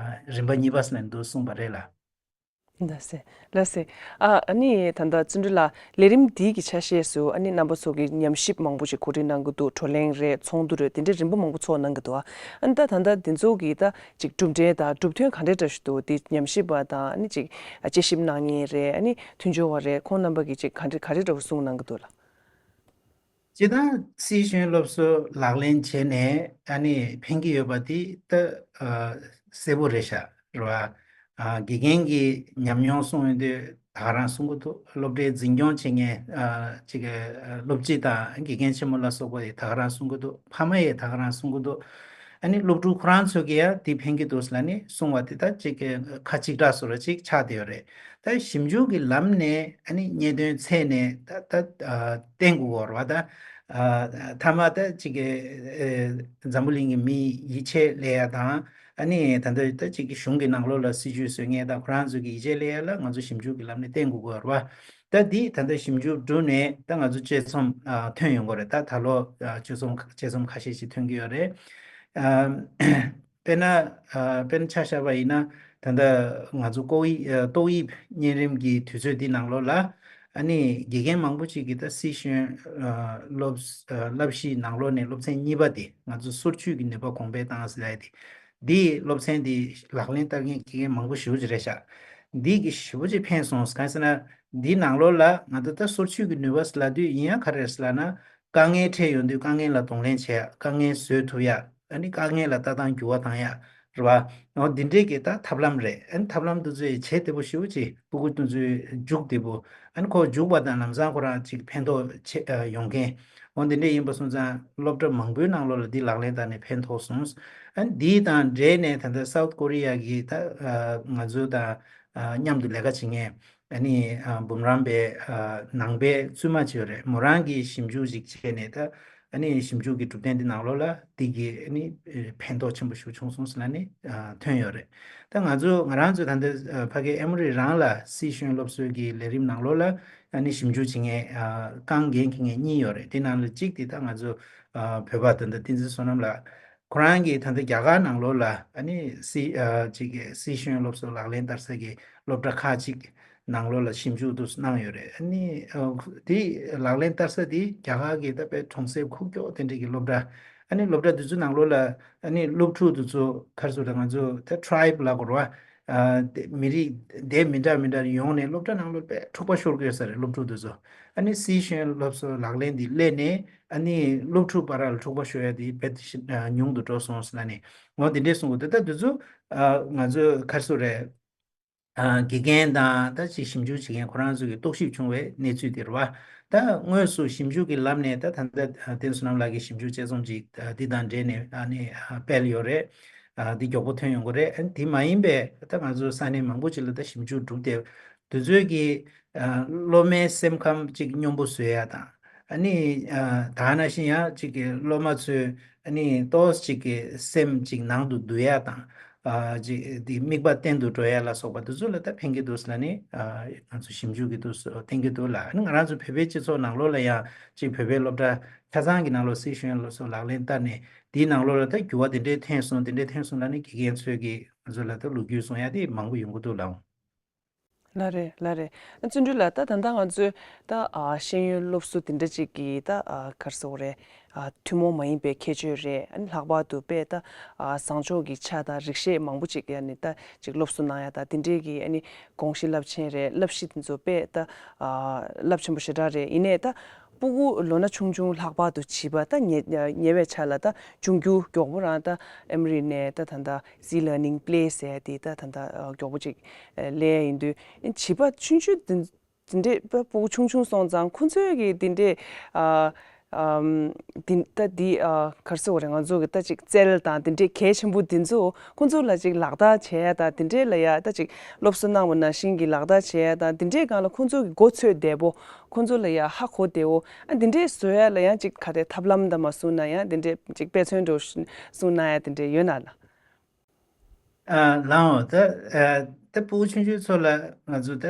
རིམ་པ་གཉིས་པ་ཟེར་ནས་འདུག་གསུངས་པ་རེད་ལ། ལགས་སེ། ལགས་སེ། ཨ་ཨ་ནི་ད་ལྟ་བརྩོན་འགྲུས་ལགས་ལས་རིམ་འདིའི་གི་ཆ་ཤས་སུ་ཨ་ནི་རྣམ་པ་ཚོ་གི་ཉམས་ཞིབ་མང་པོ་ཞིག་གོ་སྒྲིག་གནང་གི་འདུག་བགྲོ་གླེང་རེད། ཚོགས་འདུ་རེད། དེ་འདྲའི་རིམ་པ་མང་པོ་ཚོགས་གནང་གི་འདུག་ཨ་ནི་ད་ད་ལྟ་འདི་ཚོ་གི་ད་ཅིག་གྲུབ་འབྲས་དང་གྲུབ་དོན་ག་འདྲས་འདྲ་ཞིག་འདུག་དེ་ཉམས་ཞིབ་པ་དང་ཨ་ནི་ཅིག་དཔྱད་ཞིབ་གནང་མཁན་རེད། ཨ་ནི་མཐུན་སྦྱོར་བ་རེད། ཁོང་རྣམ་པ་གི་ཅིག་ག་འདྲ་ག་རེ་འདྲ་བོ་གསུངས་གནང་གི་འདུག་ལགས། སྤྱིར་བཏང་སྲིད་གཞུང་སློབ་གསོ་ལག་ལེན་བྱས་ནས་ཨ་ནི་ཕན་གྱི་ཡོད་པ་དེ་ད་ཨ་གསལ་པོ་རེད་ཤག་རེད་བ། ཨ་དགེ་རྒན་གྱི་ཉམས་མྱོང་གསུང་ཡོང་དུས་ད་ག་རང་གསུང་གི་འདུག་སློབ་གྲྭའི་འཛིན་སྐྱོང་བྱེད་མཁན་ཨ་ཅིག་སློབ་སྤྱི་དང་དགེ་རྒན་ཆེན་མོ་ལ་སོགས་པ་ཡིས་ད་ག་རང་གསུང་གི་འདུག་ཕ་མ་ཡིས་ད་ག་རང་གསུང་གི་འདུག་ཨ་ནི་སློབ་ཕྲུག་ཁོ་རང་ཚོ་གིས་ཡང་དེ་ཕན་གྱི་འདུག་ཟེར་ནས་གསུང་བ་དེ་ད་ཅིག་ཁ་གཅིག་གྲགས་བཟོ་འདྲ་ཅིག་ཆགས་བསྡད་ཡོད་རེད། ད་ཞིབ་འཇུག་གི་ལམ་ནས་ཨ་ནི་རྙེད་དོན་འཚོལ་ནས་ད་ད་ཨ་བསྟན་དགོས་རེད་བ། ད་ཨ་མཐའ་མ་ད་ཅིག་གི་ཨེ་འཛམ་བུ་གླིང་གི་མི་ཡིད་ཆེས་སླེབས་ཡ་དང་། ཨ་ནི་ད་ལྟ་ད་ཅིག་གི་གཞུང་གི་ནང་ལོགས་ལ་སྲིད་ཇུས་བཟོ་མཁན་དང་ཁོ་རང་ཚོ་གི་ཡིད་ཆེས་སླེབས་ཡ་ལ་ང་ཚོ་ཞིབ་འཇུག་གི་ལམ་ནས་བསྟན་དགོས་རེད་བ། ད་འདི་ད་ལྟ་ཞིབ་འཇུག་བསྒྲུབས་ནས་ད་ང་ཚོ་དཔྱད་རྩོམ་ཨ་ཐོན་ཡོང་གི་རེད། ད་ད་ལོ་ཨ་དཔྱད་རྩོམ་དཔྱད་རྩོམ་ཁ་ཤས་ཤིག་ཐོན་གྱི་ཡོད་རེད། ཨ་དཔེར་ན་ཨ་དཔེར་ན་ཆ་བཞག་པ་ཡིན་ན། ད་ལྟ་ང་ཚོ་ཏོག་དབྱིབས་ཨ་ཏོག་དབྱིབས་གཉན་རིམས་ཀྱི་དུས་ཚོད་འདི་ནང་ལོགས་ལ་ཨ་ནི་དགེ་རྒན་མང་པོ་ཅིག་གིས་ད་སྲིད་གཞུང་ཨ་སློབ་ཨ་བསླབ་གཞིའི་ནང་ལོགས་ནས་སློབ་ཚན་གཉིས་པ་དེ་ང་ཚོ་སོར་ཆུད་ཀྱི་ནུས་པ་གོང་འཕེལ་བཏང་ཟེར་ཡ་དེ། འདིའི་སློབ་ཚན་འདི་ལག་ལེན་བསྟར་མཁན་དགེ་རྒན་མང་པོ་ཞེ་པོ་ཅིག་རེད་ཤག་འདི་གིས་ཞེ་པོ་ཅིག་ཕན་སོང་། གང་ཟེར་ན་འདིའི་ནང་ལོགས་ལ་ང་ཚོ་ད་སོར་ཆུད་ཀྱི་ནུས་པ་ཟེར་ལབ་དུས་ཡིན་ཡང་ག་རེ་རེད་ཟེར་ལབ་ན། དཀའ་ངལ་འཕྲད་ཡོང་དུས་དཀའ་ངལ་ལ་གདོང་ལེན་བྱེད་ཡ། དཀའ་ངལ་བཟོད་ཐུབ་ཡ། ཨ་ནི་དཀའ་ངལ་ལ་ལྟ་སྟངས་འགྱུར་བ་བཏང་ཡ་རེད་བ། འོ་འདི་འདྲའི་གི་ད་ཐབས་ལམ་རེད། ཨ་ནི་ཐབས་ལམ་འདི་ཚོས་བྱེད་བདེ་པོ་ཞེ་པོ་ཅིག་སྤུ་གུ་དེ་ཚོའི་འཇུག་བདེ་པོ། ཨ་ནི་ཁོ་འཇུག་པ་དང་ལམ་སང་ཁོ་རང་ཅིག་ཕན་ཐོགས་ཆེ་ཨ་ཡོང་མཁན། འོ་འདི་འདྲ་ཡིན་པ་སོང་ཙང་སློབ་གྲྭ་མང་པོའི་ནང་ལོགས་ལ་འདི་ལག་ལེན་བསྟར་ནས་ཕན་ཐོགས་སོང་། ཨ་ནི་འདི་དང་འབྲེལ་ནས་ད་ལྟ་སའུ་ཐི་ཀོ་རི་ཡ་གི་ད་ཨ་ང་ཚོ་དང་ཨ་མཉམ་དུ་ལས་ཀ་བྱེད་མཁན་ཨ་ནི་ཨ་འབུམ་རམས་པའི་ཨ་ནང་པའི་བཙུན་མ་ཅིག་ཡོད་རེད། མོ་རང་གིས་ཞིབ་འཇུག་ཅིག་བྱས་ནས། ད་ཨ་ནི་ཞིབ་འཇུག་གི་གྲུབ་དོན་འདི་ནང་ལོགས་ལ་འདི་གི་ཨ་ནི་ཨ་ཕན་ཐོགས་ཆེན་པོ་ཞིག་བྱུང་སོང་ཟེར་ལབ་ནས་ཨ་ཐོན་ཡོད་རེད། ད་ང་ཚོ་ང་རང་ཚོ་ད་ལྟ་ཨ་ཕ་གི་ཨེ་མོ་རི་རང་ལ་སྲིད་གཞུང་སློབ་གསོའི་གི་ལས་རིམ་ནང་ལོགས་ལ་ཨ་ནི་ཞིབ་འཇུག་བྱེད་མཁན་ཨ་རྐང་འགན་འཁྱེར་མཁན་གཉིས་ཡོད་རེད། དེ་ནང་ལ་གཅིག་དེ་ད་ང་ཚོ་ཨ་བོད་པ་ད་ལྟ་བསྟན་འཛིན་བསོད་ནམས་ལགས། ཁོ་རང་གིས་ད་ལྟ་རྒྱ་གར་ནང་ལོགས་ལ་ཨ་ནི་སྲིད་ཨ་ཅིག་གི་སྲིད་གཞུང་སློབ་གསོ་ལག་ལེན་བསྟར་ས་གི་སློབ་གྲྭ་ཁག་ཅིག་ནང་ལོགས་ལ་ཞིབ་འཇུག་ཏུ་གནང་ཡོད་རེད། ཨ་ནི་ཨ་དེ་ལག་ལེན་བསྟར་ས་དེ་རྒྱ་གར་གི་ད་དཔེ་གྲོང་གསེབ་ཁུག་ཀྱོག་དེ་འདྲ་གི་སློབ་གྲྭ། ཨ་ནི་སློབ་གྲྭ་དེ་ཚོ་ནང་ལོགས་ལ་ཨ་ནི་སློབ་ཕྲུག་དེ་ཚོ་ག་རེ་ཟེར་དགོས་རེད། ང་ཚོ་ད་ཊ་རའིབ་ལབ་དགོས་རེད་བ། ཨ་དེ་མི་རིགས་སྡེ་མི་འདྲ་མི་འདྲ་ཡོང་ནས་སློབ་གྲྭ་ནང་ལོགས་དཔེ་འཁྲུག་པ་ཤོར་གི་ཡོད་ས་རེད། སློབ་ཕྲུག་དེ་ཚོ་ཨ་ནི་སྲིད་གཞུང་སློབ་གསོ་ལག་ལེན་དེ་སླེབས་ནས། ཨ་ནི་སློབ་ཕྲུག་བར་ལ་འཁྲུག་པ་ཤོར་ཡ་དེ་རྦད་དེ་ཞི་ཨ་ཉུང་དུ་འགྲོ་སོང་ཟེར་ལབ་ནས། འོ་དེ་འདྲས་གསུང་གི་འདུག་ད་དེ་ཚོ་ཨ་ང་ཚོའི་ག་རེ་ཟེར་དགོས་རེད། ཨ་དགེ་རྒན་དང་ད་ཅིག་ཞིབ་འཇུག་བྱེད་མཁན་ཁོ་རང་ཚོ་གིས་རྟོག་ཞིབ་བྱུང་བའི་གནས་ཚུལ་དེ་རེད་བ། ད་དངོས་སུ་ཞིབ་འཇུག་གི་ལམ་ནས་ད་ད་ལྟ་ཨ་བསྟན་བསོད་ནམས་ལགས་ཀྱི་ཞིབ་འཇུག་དཔྱད་རྩོམ་ཅིག་ཨ་འདི་དང་འབྲེལ་ནས་ཨ་ནི་ཨ་སྤེལ་ཡོད་རེད། ཨ་འདི་མགྱོགས་པོ་ཐོན་ཡོང་གི་རེད། ཨ་དེ་མ་ཡིན་པའི་ད་ང་ཚོ་ས་གནས་མང་པོ་ཅིག་ལ་ད་ཞིབ་འཇུག་གྲུབ་བསྡད། དེ་ཚོའི་གི་ཨ་སློབ་མའི་སེམས་ཁམས་ཅིག་སྙོམས་པོ་བཟོ་ཡ་དང་། ཨ་ནི་ཨ་ད་ག་ནང་བཞིན་ཡང་ཅིག་གི་སློབ་མ་ཚོས་ཨ་ནི་ཏོག་ཙམ་ཅིག་གི་སེམས་ཅིག་ནང་དུ་བསྡུ་ཡ་དང་། ཨ་ཅིག་དེ་དམིགས་པ་གཏན་དུ་འགྲོ་ཡ་ལ་སོགས་པ་དེ་ཚོ་ལ་ད་ཕན་གྱི་འདུག་ཟེར་ནས་ཨ་ང་ཚོ་ཞིབ་འཇུག་གི་འདུག་བསྟན་གྱི་འདུག་ལ། ཨ་ནི་ང་རང་ཚོ་བོད་པའི་སྤྱི་ཚོགས་ནང་ལོགས་ལ་ཡང་ཅིག་བོད་པའི་སློབ་གྲྭ་ཆ་ཚང་གི་ནང་ལོགས་སྲིད་གཞུང་སློབ་གསོ་ལག་ལེན་བསྟར་ནས་དེའི་ནང་ལོགས་ལ་ད་འགྱུར་བ་དེ་འདྲས་ཐོན་སོང་། དེ་འདྲས་ཐོན་སོང་ལབ་ནས་དགེ་རྒན་ཚོས་ཀྱིས་ང་ཚོ་ལ་ད་ལོ་རྒྱུས་གསུང་ཡ་དེ་མང་པོ་ཡོང་གི་འདུག་ལགས། ལགས་རེད། ལགས་རེད། བརྩོན་འགྲུས་ལགས། ད་ད་ལྟ་ང་ཚོས་ད་ཨ་ཤེས་ཡོན་སློབ་གསོ་དེ་འདྲ་ཅིག་གི་ད་ཨ་ག་རེ་ཟེར་དགོས་རེད། ཨ་ཐུན་མོང་མ་ཡིན་པའི་ཁྱད་ཆོས་རེད། ཨ་ནི་ལྷག་པར་དུ་དཔེ་ད་ཨ་བཟང་ཕྱོགས་ཀྱི་ཆ་དང་རིག་གཞས་མང་པོ་ཅིག་ཡ་ནི་ད་ཅིག་སློབ་གསོ་གནང་ཡ་ད་དེ་འདྲའི་གི་ཨ་ནི་དགོངས་གཞི་རླབས་ཆེན་རེད། བསླབ་གཞི་དེ་ཚོ་དཔེ་ད་ཨ་རླབས་ཆེན་པོ་ཞེ་དྲག་རེད། ཡིན་ནའི་ད་སྤུ་གུ་ལོ་ན་ཆུང་ཆུང་ལྷག་པར་དུ་བྱིས་པ་ད་ཉེ་ཉེ་བའི་ཆ་ལ་ད་ཆུང་རྒྱུ་མགྱོགས་པོ་རང་ད་ཨེ་མ་རི་ནས་ད་ད་ད་ཟི་ལར་ནིང་པི་ལེ་ཟེར་ཡ་དེ་ད་ད་ད་མགྱོགས་པོ་ཅིག་ལས་ཡ་ཡིན་དུས་བྱིས་པ་ཆུང་ཆུང་དེ་འདྲས་སྤུ་གུ་ཆུང་ཆུང་སོང་ཙང་ཁོང་ཚོའི་གི་དེ་འདྲས་ཨ་ཨམ་དེ་ད་དེ་ཨ་ག་རེ་ཟེར་དགོས་རེད། ང་ཚོ་གི་ད་ཅིག་རྩལ་དང་དེ་འདྲས་གལ་ཆེན་པོ་དེ་ཚོ་ཁོང་ཚོ་ལ་ཅིག་ལག་བསྟར་བྱེད་ཡ་དང་དེ་འདྲས་ལ་ཡ་ད་ཅིག་སློབ་གསོ་གནང་བ་ནང་བཞིན་གྱི་ལག་བསྟར་བྱེད་ཡ་དང་དེ་འདྲས་སྒང་ལ་ཁོང་ཚོ་གི་མགོ་ཚོས་བདེ་པོ། ཁོང་ཚོ་ལ་ཡ་ཧ་གོ་བདེ་བོ། ཨ་འདི་འདྲས་བཟོ་ཡ་ལ་ཡང་ཅིག་ག་རེ་ཐབས་ལམ་འདྲ་མ་གསུངས་ན་ཡང་འདི་འདྲས་ཅིག་དཔེ་མཚོན་འདྲ་གསུངས་ན་ཡ་དེ་འདྲས་ཡོད་ན་ལ། ཨ་ལའོ་ད་ཨ་ད་སྤུ་གུ་ཆུང་ཆུང་ཚོ་ལ་ང་ཚོ་ད་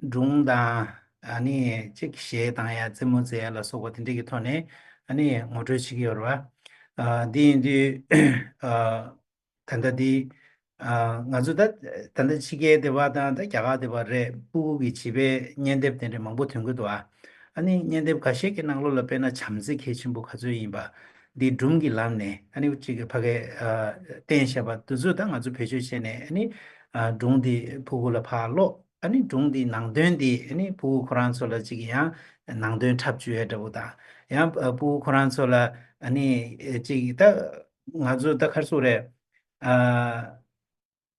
སྒྲུང་དང་ཨ་ནི་ཅིག་གཞས་བཏང་ཡ་རྩེད་མོ་རྩེ་ཡ་ལ་སོགས་པ་དེ་འདྲས་ཀྱི་ཐོག་ནས་ཨ་ནི་ངོ་སྤྲོད་བྱེད་ཀྱི་ཡོད་རེད་བ། ཨ་འདི་ཡིན་དུས་ཨ། ད་ལྟ་འདི། ཨ་ང་ཚོ་ད་ད་ལྟ་ཕྱི་རྒྱལ་སྡེ་བ་དང་ད་རྒྱ་གར་སྡེ་བ་རེད། སྤུ་གུ་གི་བྱིས་པའི་བརྙན་དེབ་དེ་འདྲ་མང་པོ་ཐོན་གྱི་འདུག་ཨ། ཨ་ནི་བརྙན་དེབ་ཁ་ཤས་ཀྱི་ནང་ལོགས་ལ་དཔེར་ན་བྱམས་བརྩེ་གལ་ཆེན་པོ་ག་ཚོད་ཡིན་པ། འདི་སྒྲུང་གི་ལམ་ནས་ཨ་ནི་གཅིག་གི་ཕ་གའི་ཨ་བསྟན་བཞག་པ་དེ་ཚོ་ད་ང་ཚོ་བེད་སྤྱོད་བྱས་ནས་ཨ་ནི་ཨ་སྒྲུང་འདི་ཕྲུ་གུ་ལ་ཕར་ཀློག་ཨ་ནི་སྒྲུང་འདི་ནང་དོན་འདི་ཨ་ནི་ཕྲུ་གུ་ཁོ་རང་ཚོ་ལ་གཅིག་ཡང་ནང་དོན་འཁྲབ་བཅུག་ཡས་འདྲ་པོ་དང་། ཡང་ཕྲུ་གུ་ཁོ་རང་ཚོ་ལ་ཨ་ནི་གཅིག་ད་ང་ཚོ་ད་ག་རེ་ཟེར་དགོས་རེད། ཨ།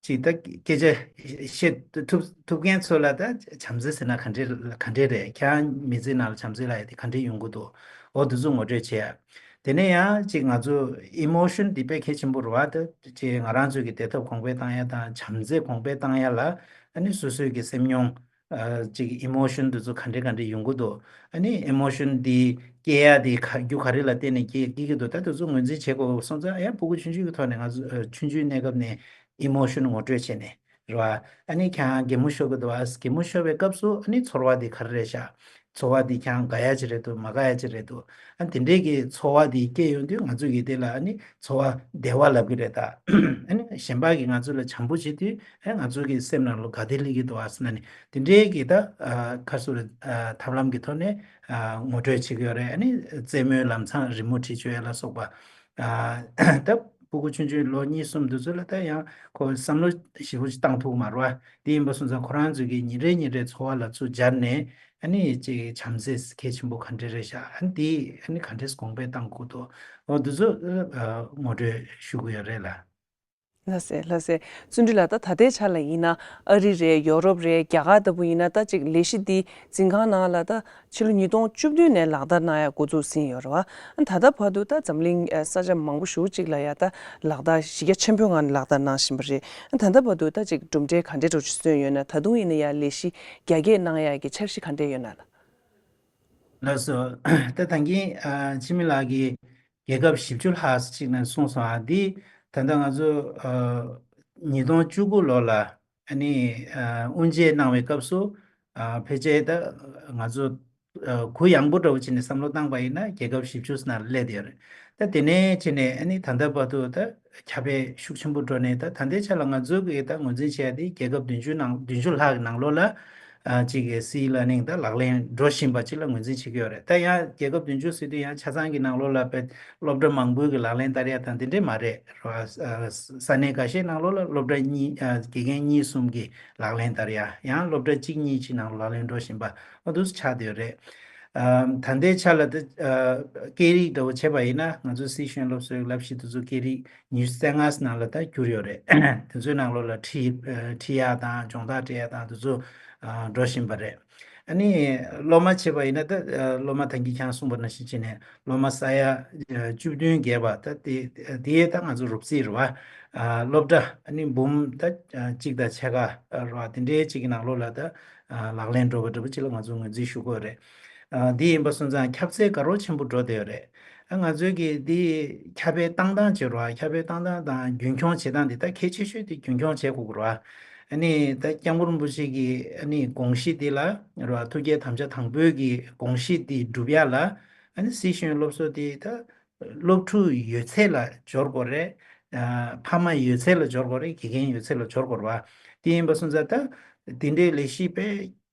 ཅིག་ད་སྐད་ཆ་བཤད་ཐུབ་ཐུབ་མཁན་ཚོ་ལ་ད་བྱམས་བརྩེ་ཟེར་ན་ག་འདྲས་ག་འདྲས་རེད། ཁྱེད་རང་མི་ཚེ་ནང་ལ་བྱམས་བརྩེ་ལབ་ཡ་དེ་ག་འདྲས་ཡོང་གི་འདུག་འོ་དེ་ཚོ་ངོ་སྤྲོད་བྱེད་ཡ། དེ་ནས་ཡང་ཅིག་ང་ཚོ་ཨི་མོ་ཤོན་འདི་དཔེ་གལ་ཆེན་པོ་རེད་བ། ད་ཅིག་ང་རང་ཚོ་གི་བདེ་ཐབས་གོང་འཕེལ་བཏང་ཡ་དང་བྱམས་བརྩེ་གོང་འཕེལ་བཏང་ཡ་ལ་ཨ་ནི་སོ་སོའི་གི་སེམས་མྱོང་ཨ་ཅིག་ཨི་མོ་ཤོན་དེ་ཚོ་ག་འདྲས་ག་འདྲས་ཡོང་གི་འདུག་ཨ་ནི་ཨི་མོ་ཤོན་འདི་སྐྱེ་ཡ་དེ་ག་རྒྱུ་ག་རེ་ལ་བརྟེན་ནས་སྐྱེ་སྐྱེ་གི་འདུག་ད་དེ་ཚོ་ངོས་འཛིན་བྱེད་དགོས་སོང་ཙང་ཡང་ཕྲུ་གུ་ཆུང་ཆུང་གི་ཐོག་ནས་ང་ཚོ་ཨ་ཆུང་ཆུང་གནས་སྐབས་ནས་ཨི་མོ་ཤོན་ངོ་སྤྲོད་བྱས་ནས་རེད་བ། ཨ་ནི་ཁྱེད་རང་གད་མོ་ཤོར་གི་འདུག་བ། གད་མོ་ཤོར་བའི་སྐབས་སུ་ཨ་ནི་ཚོར་བ་དེ་ག་རེ་རེད་ཤག་ཚོར་བ་དེ་ཁྱེད་རང་དགའ་ཡ་ཅིག་རེད་འདུག་མ་དགའ་ཡ་ཅིག་རེད་འདུག་ཨ་དེ་འདྲས་ཀྱི་ཚོར་བ་དེ་སྐྱེ་ཡོང་དུས་ང་ཚོ་གིས་དེ་ལ་ཨ་ནི་ཚོར་བ་བདེ་བ་ལབ་ཀྱི་རེད་ད། ཨ་ནི་གཞན་པ་གིས་ང་ཚོ་ལ་བྱམས་པོ་བྱེད་དུས་ཨ་ང་ཚོ་གི་སེམས་ནང་ལ་དགའ་བདེ་སླེབས་ཀྱི་འདུག་ཨ་ཟེར་ན་ནི་དེ་འདྲའི་གི་ད་ཨ་ཁ་སུ་རེ་ཨ་ཐབས་ལམ་གྱི་ཐོག་ནས་ཨ་ངོ་སྤྲོད་བྱེད་ཀྱི་ཡོད་རེད། ཨ་ནི་རྩེད་མོའི་ལམ་སང་རི་མོ་བྲིས་བཅུག་ཡ་ལ་སོགས་པ་ཨ་ད་ཕྲུ་གུ་ཆུང་ཆུང་ལོ་གཉིས་གསུམ་དེ་ཚོ་ལ་ད་ཡང་ཁོ་བསམ་བློ་ཞིབ་པོ་ཞིག་བཏང་ཐུབ་ཀྱི་མ་རེད་བ། དེ་ཡིན་པ་སོང་ཙང་ཁོ་རང་ཚོ་གི་ཉིན་རེ་ཉིན་རེ་འཚོ་བ་ལ་ཚུར་སྦྱར་ནས་ཨ་ནི་ཅིག་བྱམས་བརྩེ་གལ་ཆེན་པོ་ག་འདྲ་རེད་ཤག་ཨ་ནི་དེ་ཨ་ནི་ག་འདྲས་གོང་འཕེལ་བཏང་དགོས་འདུག་འོ་འདི་ཚོ་ཨ་ངོ་སྤྲོད་ཞུ་གི་ཡོད་རེད་ལ། ལགས་སེ་ལགས་སེ། བརྩོན་འགྲུས་ལགས། ད་ད་ལྟའི་ཆ་ལ་ཡིན་ན་ཨ་རི་རེད། ཡོ་རོབ་རེད། རྒྱ་གར་ལྟ་བུ་ཡིན་ན་ད་ཅིག་ལས་གཞི་འདི་འཛིན་ཁང་ནང་ལ་ད་ཕྱི་ལོ་ཉིས་སྟོང་བཅུ་བདུན་ནས་ལག་བསྟར་གནང་ཡ་འགོ་འཛུགས་ཟིན་ཡོད་རེད་བ། ད་ལྟ་བར་དུ་ད་འཛམ་གླིང་ས་ཆ་མང་པོ་ཞེ་པོ་ཅིག་ལ་ཡ་ད་ལག་བསྟར་གཞི་རྒྱ་ཆེན་པོའི་ངང་ནས་ལག་བསྟར་གནང་བཞིན་པ་རེད། ད་ལྟ་བར་དུ་ད་ཅིག་གྲུབ་འབྲས་ག་འདྲས་འདྲ་ཅིག་སོན་ཡོད་ན། ད་དུང་ཡིན་ན་ཡ་ལས་གཞི་རྒྱ་སྐྱེད་གནང་ཡ་གི་འཆར་གཞི་ག་འདྲས་ཡོད་ན་ལ། ལགས་སོ། ད་ད་གིན་ཨ་འཆི་མེད་ལགས་ཀྱིས་རྒྱལ་ཁབ་བཞི་བཅུ་ལྷག་ཅིག་ནས་གསུངས་སོང་། ཨ་འདི་ད་ལྟ་ང་ཚོ་ཨ་ཉིས་སྟོང་བཅུ་དགུ་ལོ་ལ་ཨ་ནི་ཨ་དབུ་འབྱེད་གནང་བའི་སྐབས་སུ་ཨ་ཕལ་ཆེར་ད་ང་ཚོ་ཨ་གུ་ཡངས་པོ་འདྲ་བོ་བྱས་ནས་བསམ་བློ་བཏང་པ་ཡིན་ན་རྒྱལ་ཁབ་བཞི་བཅུ་ནང་སླེབས་བསྡད་ཡོད་རེད། ད་དེ་ནས་བྱས་ནས་ཨ་ནི་ད་ལྟ་བར་དུ་ད་ཁྱབ་སྤེལ་ཤུགས་ཆེན་པོ་འགྲོ་ནས་ད་ད་ལྟའི་ཆ་ལ་ང་ཚོ་གིས་ད་ངོས་འཛིན་བྱས་ཏེ་རྒྱལ་ཁབ་བདུན་ཅུ་ནང་བདུན་ཅུ་ལྷག་གི་ནང་ལོགས་ལ་ཨ་གཅིག་གི་སི་ལར་ནིང་ད་ལག་ལེན་འགྲོ་བཞིན་པ་ཅིག་ལ་ངོས་འཛིན་བྱེད་ཀྱི་ཡོད་རེད། ད་ཡང་རྒྱལ་ཁབ་བདུན་ཅུ་ཟེར་དུས་ཡང་ཆ་ཚང་གི་ནང་ལོགས་ལ་དཔེ་སློབ་གྲྭ་མང་པོའི་གི་ལག་ལེན་བསྟར་ཡ་དང་དེ་འདྲས་མ་རེད་ར། ས་གནས་ཁ་ཤས་ནང་ལོགས་ལ་སློབ་གྲྭ་གཉིས་ཨ་དགེ་རྒན་གཉིས་གསུམ་གི་ལག་ལེན་བསྟར་ཡ། ཡང་སློབ་གྲྭ་གཅིག་གཉིས་ཅིག་ནང་ལག་ལེན་འགྲོ་བཞིན་པ་འོ་འདུག་སེ་ཆགས་བསྡད་ཡོད་རེད། ཨ་ད་ལྟའི་ཆ་ལ་ད་ཨ་སྐད་རིགས་འདྲ་བོ་བྱས་པ་ཡིན་ན་ང་ཚོ་སི་ཤེས་ཡོན་སློབ་གསོའི་བསླབ་གཞི་དེ་ཚོ་སྐད་རིགས་ཉི་ཤུ་རྩ་ལྔ་ནང་ལ་ད་གྱུར་ཡོད་རེད། དེ་ཚོའི་ནང་ལོགས་ལ་ཁྲིད་ཨ་ཁྲིད་ཡག་དང་སྦྱོང་བརྡར་སྤྲད་ཡག་དང་དེ་ཚོ་ཨ་འགྲོ་བཞིན་པ་རེད། ཨ་ནི་སློབ་མ་བྱས་པ་ཡིན་ན་ད་ཨ་སློབ་མ་ད་གིན་ཁྱེད་རང་གསུངས་པ་ནང་བཞིན་བྱས་ནས་སློབ་མ་ས་ཡ་ཨ་བཅུ་བདུན་བརྒལ་བ་ད་དེ་དེ་ད་ང་ཚོ་རོབ་རྩིས་རེད་བ། ཨ་སློབ་གྲྭ་ཨ་ནི་འབུམ་ད་ཨ་གཅིག་དང་ཕྱེད་ཀ་རེད་བ། དེ་འདྲའི་གཅིག་གི་ནང་ལོགས་ལ་ད་ཨ་ལག་ལེན་འགྲོ་བ་འདྲ་པོ་ཅིག་ལ་ང་ཚོ་ངོས་འཛིན་ཞུ་དགོས་རེད། ཨ་འདི་ཡིན་པ་སོང་ཙང་ཁྱབ་ཚད་དགའ་རབ་ཆེན་པོ་འགྲོ་བསྡད་ཡོད་རེད། ཨ་ང་ཚོའི་གི་འདི་ཁྱབ་སྤེལ་བཏང་སྟངས་བྱེད་རོགས། ཁྱབ་སྤེལ་བཏང་སྟངས་དང་རྒྱུན་འཁྱོངས་བྱེད་སྟངས་འདི་ད་གལ་ཆེ་ཤོས་དེ་རྒྱུན་འཁྱོངས་བྱེད་དགོས་རོགས། ཨ་ནི་ད་སྐྱབས་མགོན་རིན་པོ་ཆེ་གི་ཨ་ནི་དགོངས་གཞི་འདི་ལ་རོགས། ཐུགས་བསྐྱེད་དམ་བཅའ་དང་པོའི་གི་དགོངས་གཞི་འདི་སྒྲུབ་ཡ་ལ་ཨ་ནི་སི་ཤེས་ཡོན་སློབ་གསོ་འདི་ད་སློབ་ཕྲུག་ཡོད་ཚད་ལ་སྦྱོར་དགོས་རེད། ཨ་ཕ་མ་ཡོད་ཚད་ལ་སྦྱོར་དགོས་རེད། དགེ་རྒན་ཡོད་ཚད་ལ་སྦྱོར་དགོས་རེད་བ། དེ་ཡིན་པ་སོང་ཙང་ད་ དེ་འདྲའི་ལས་གཞི་དཔེ་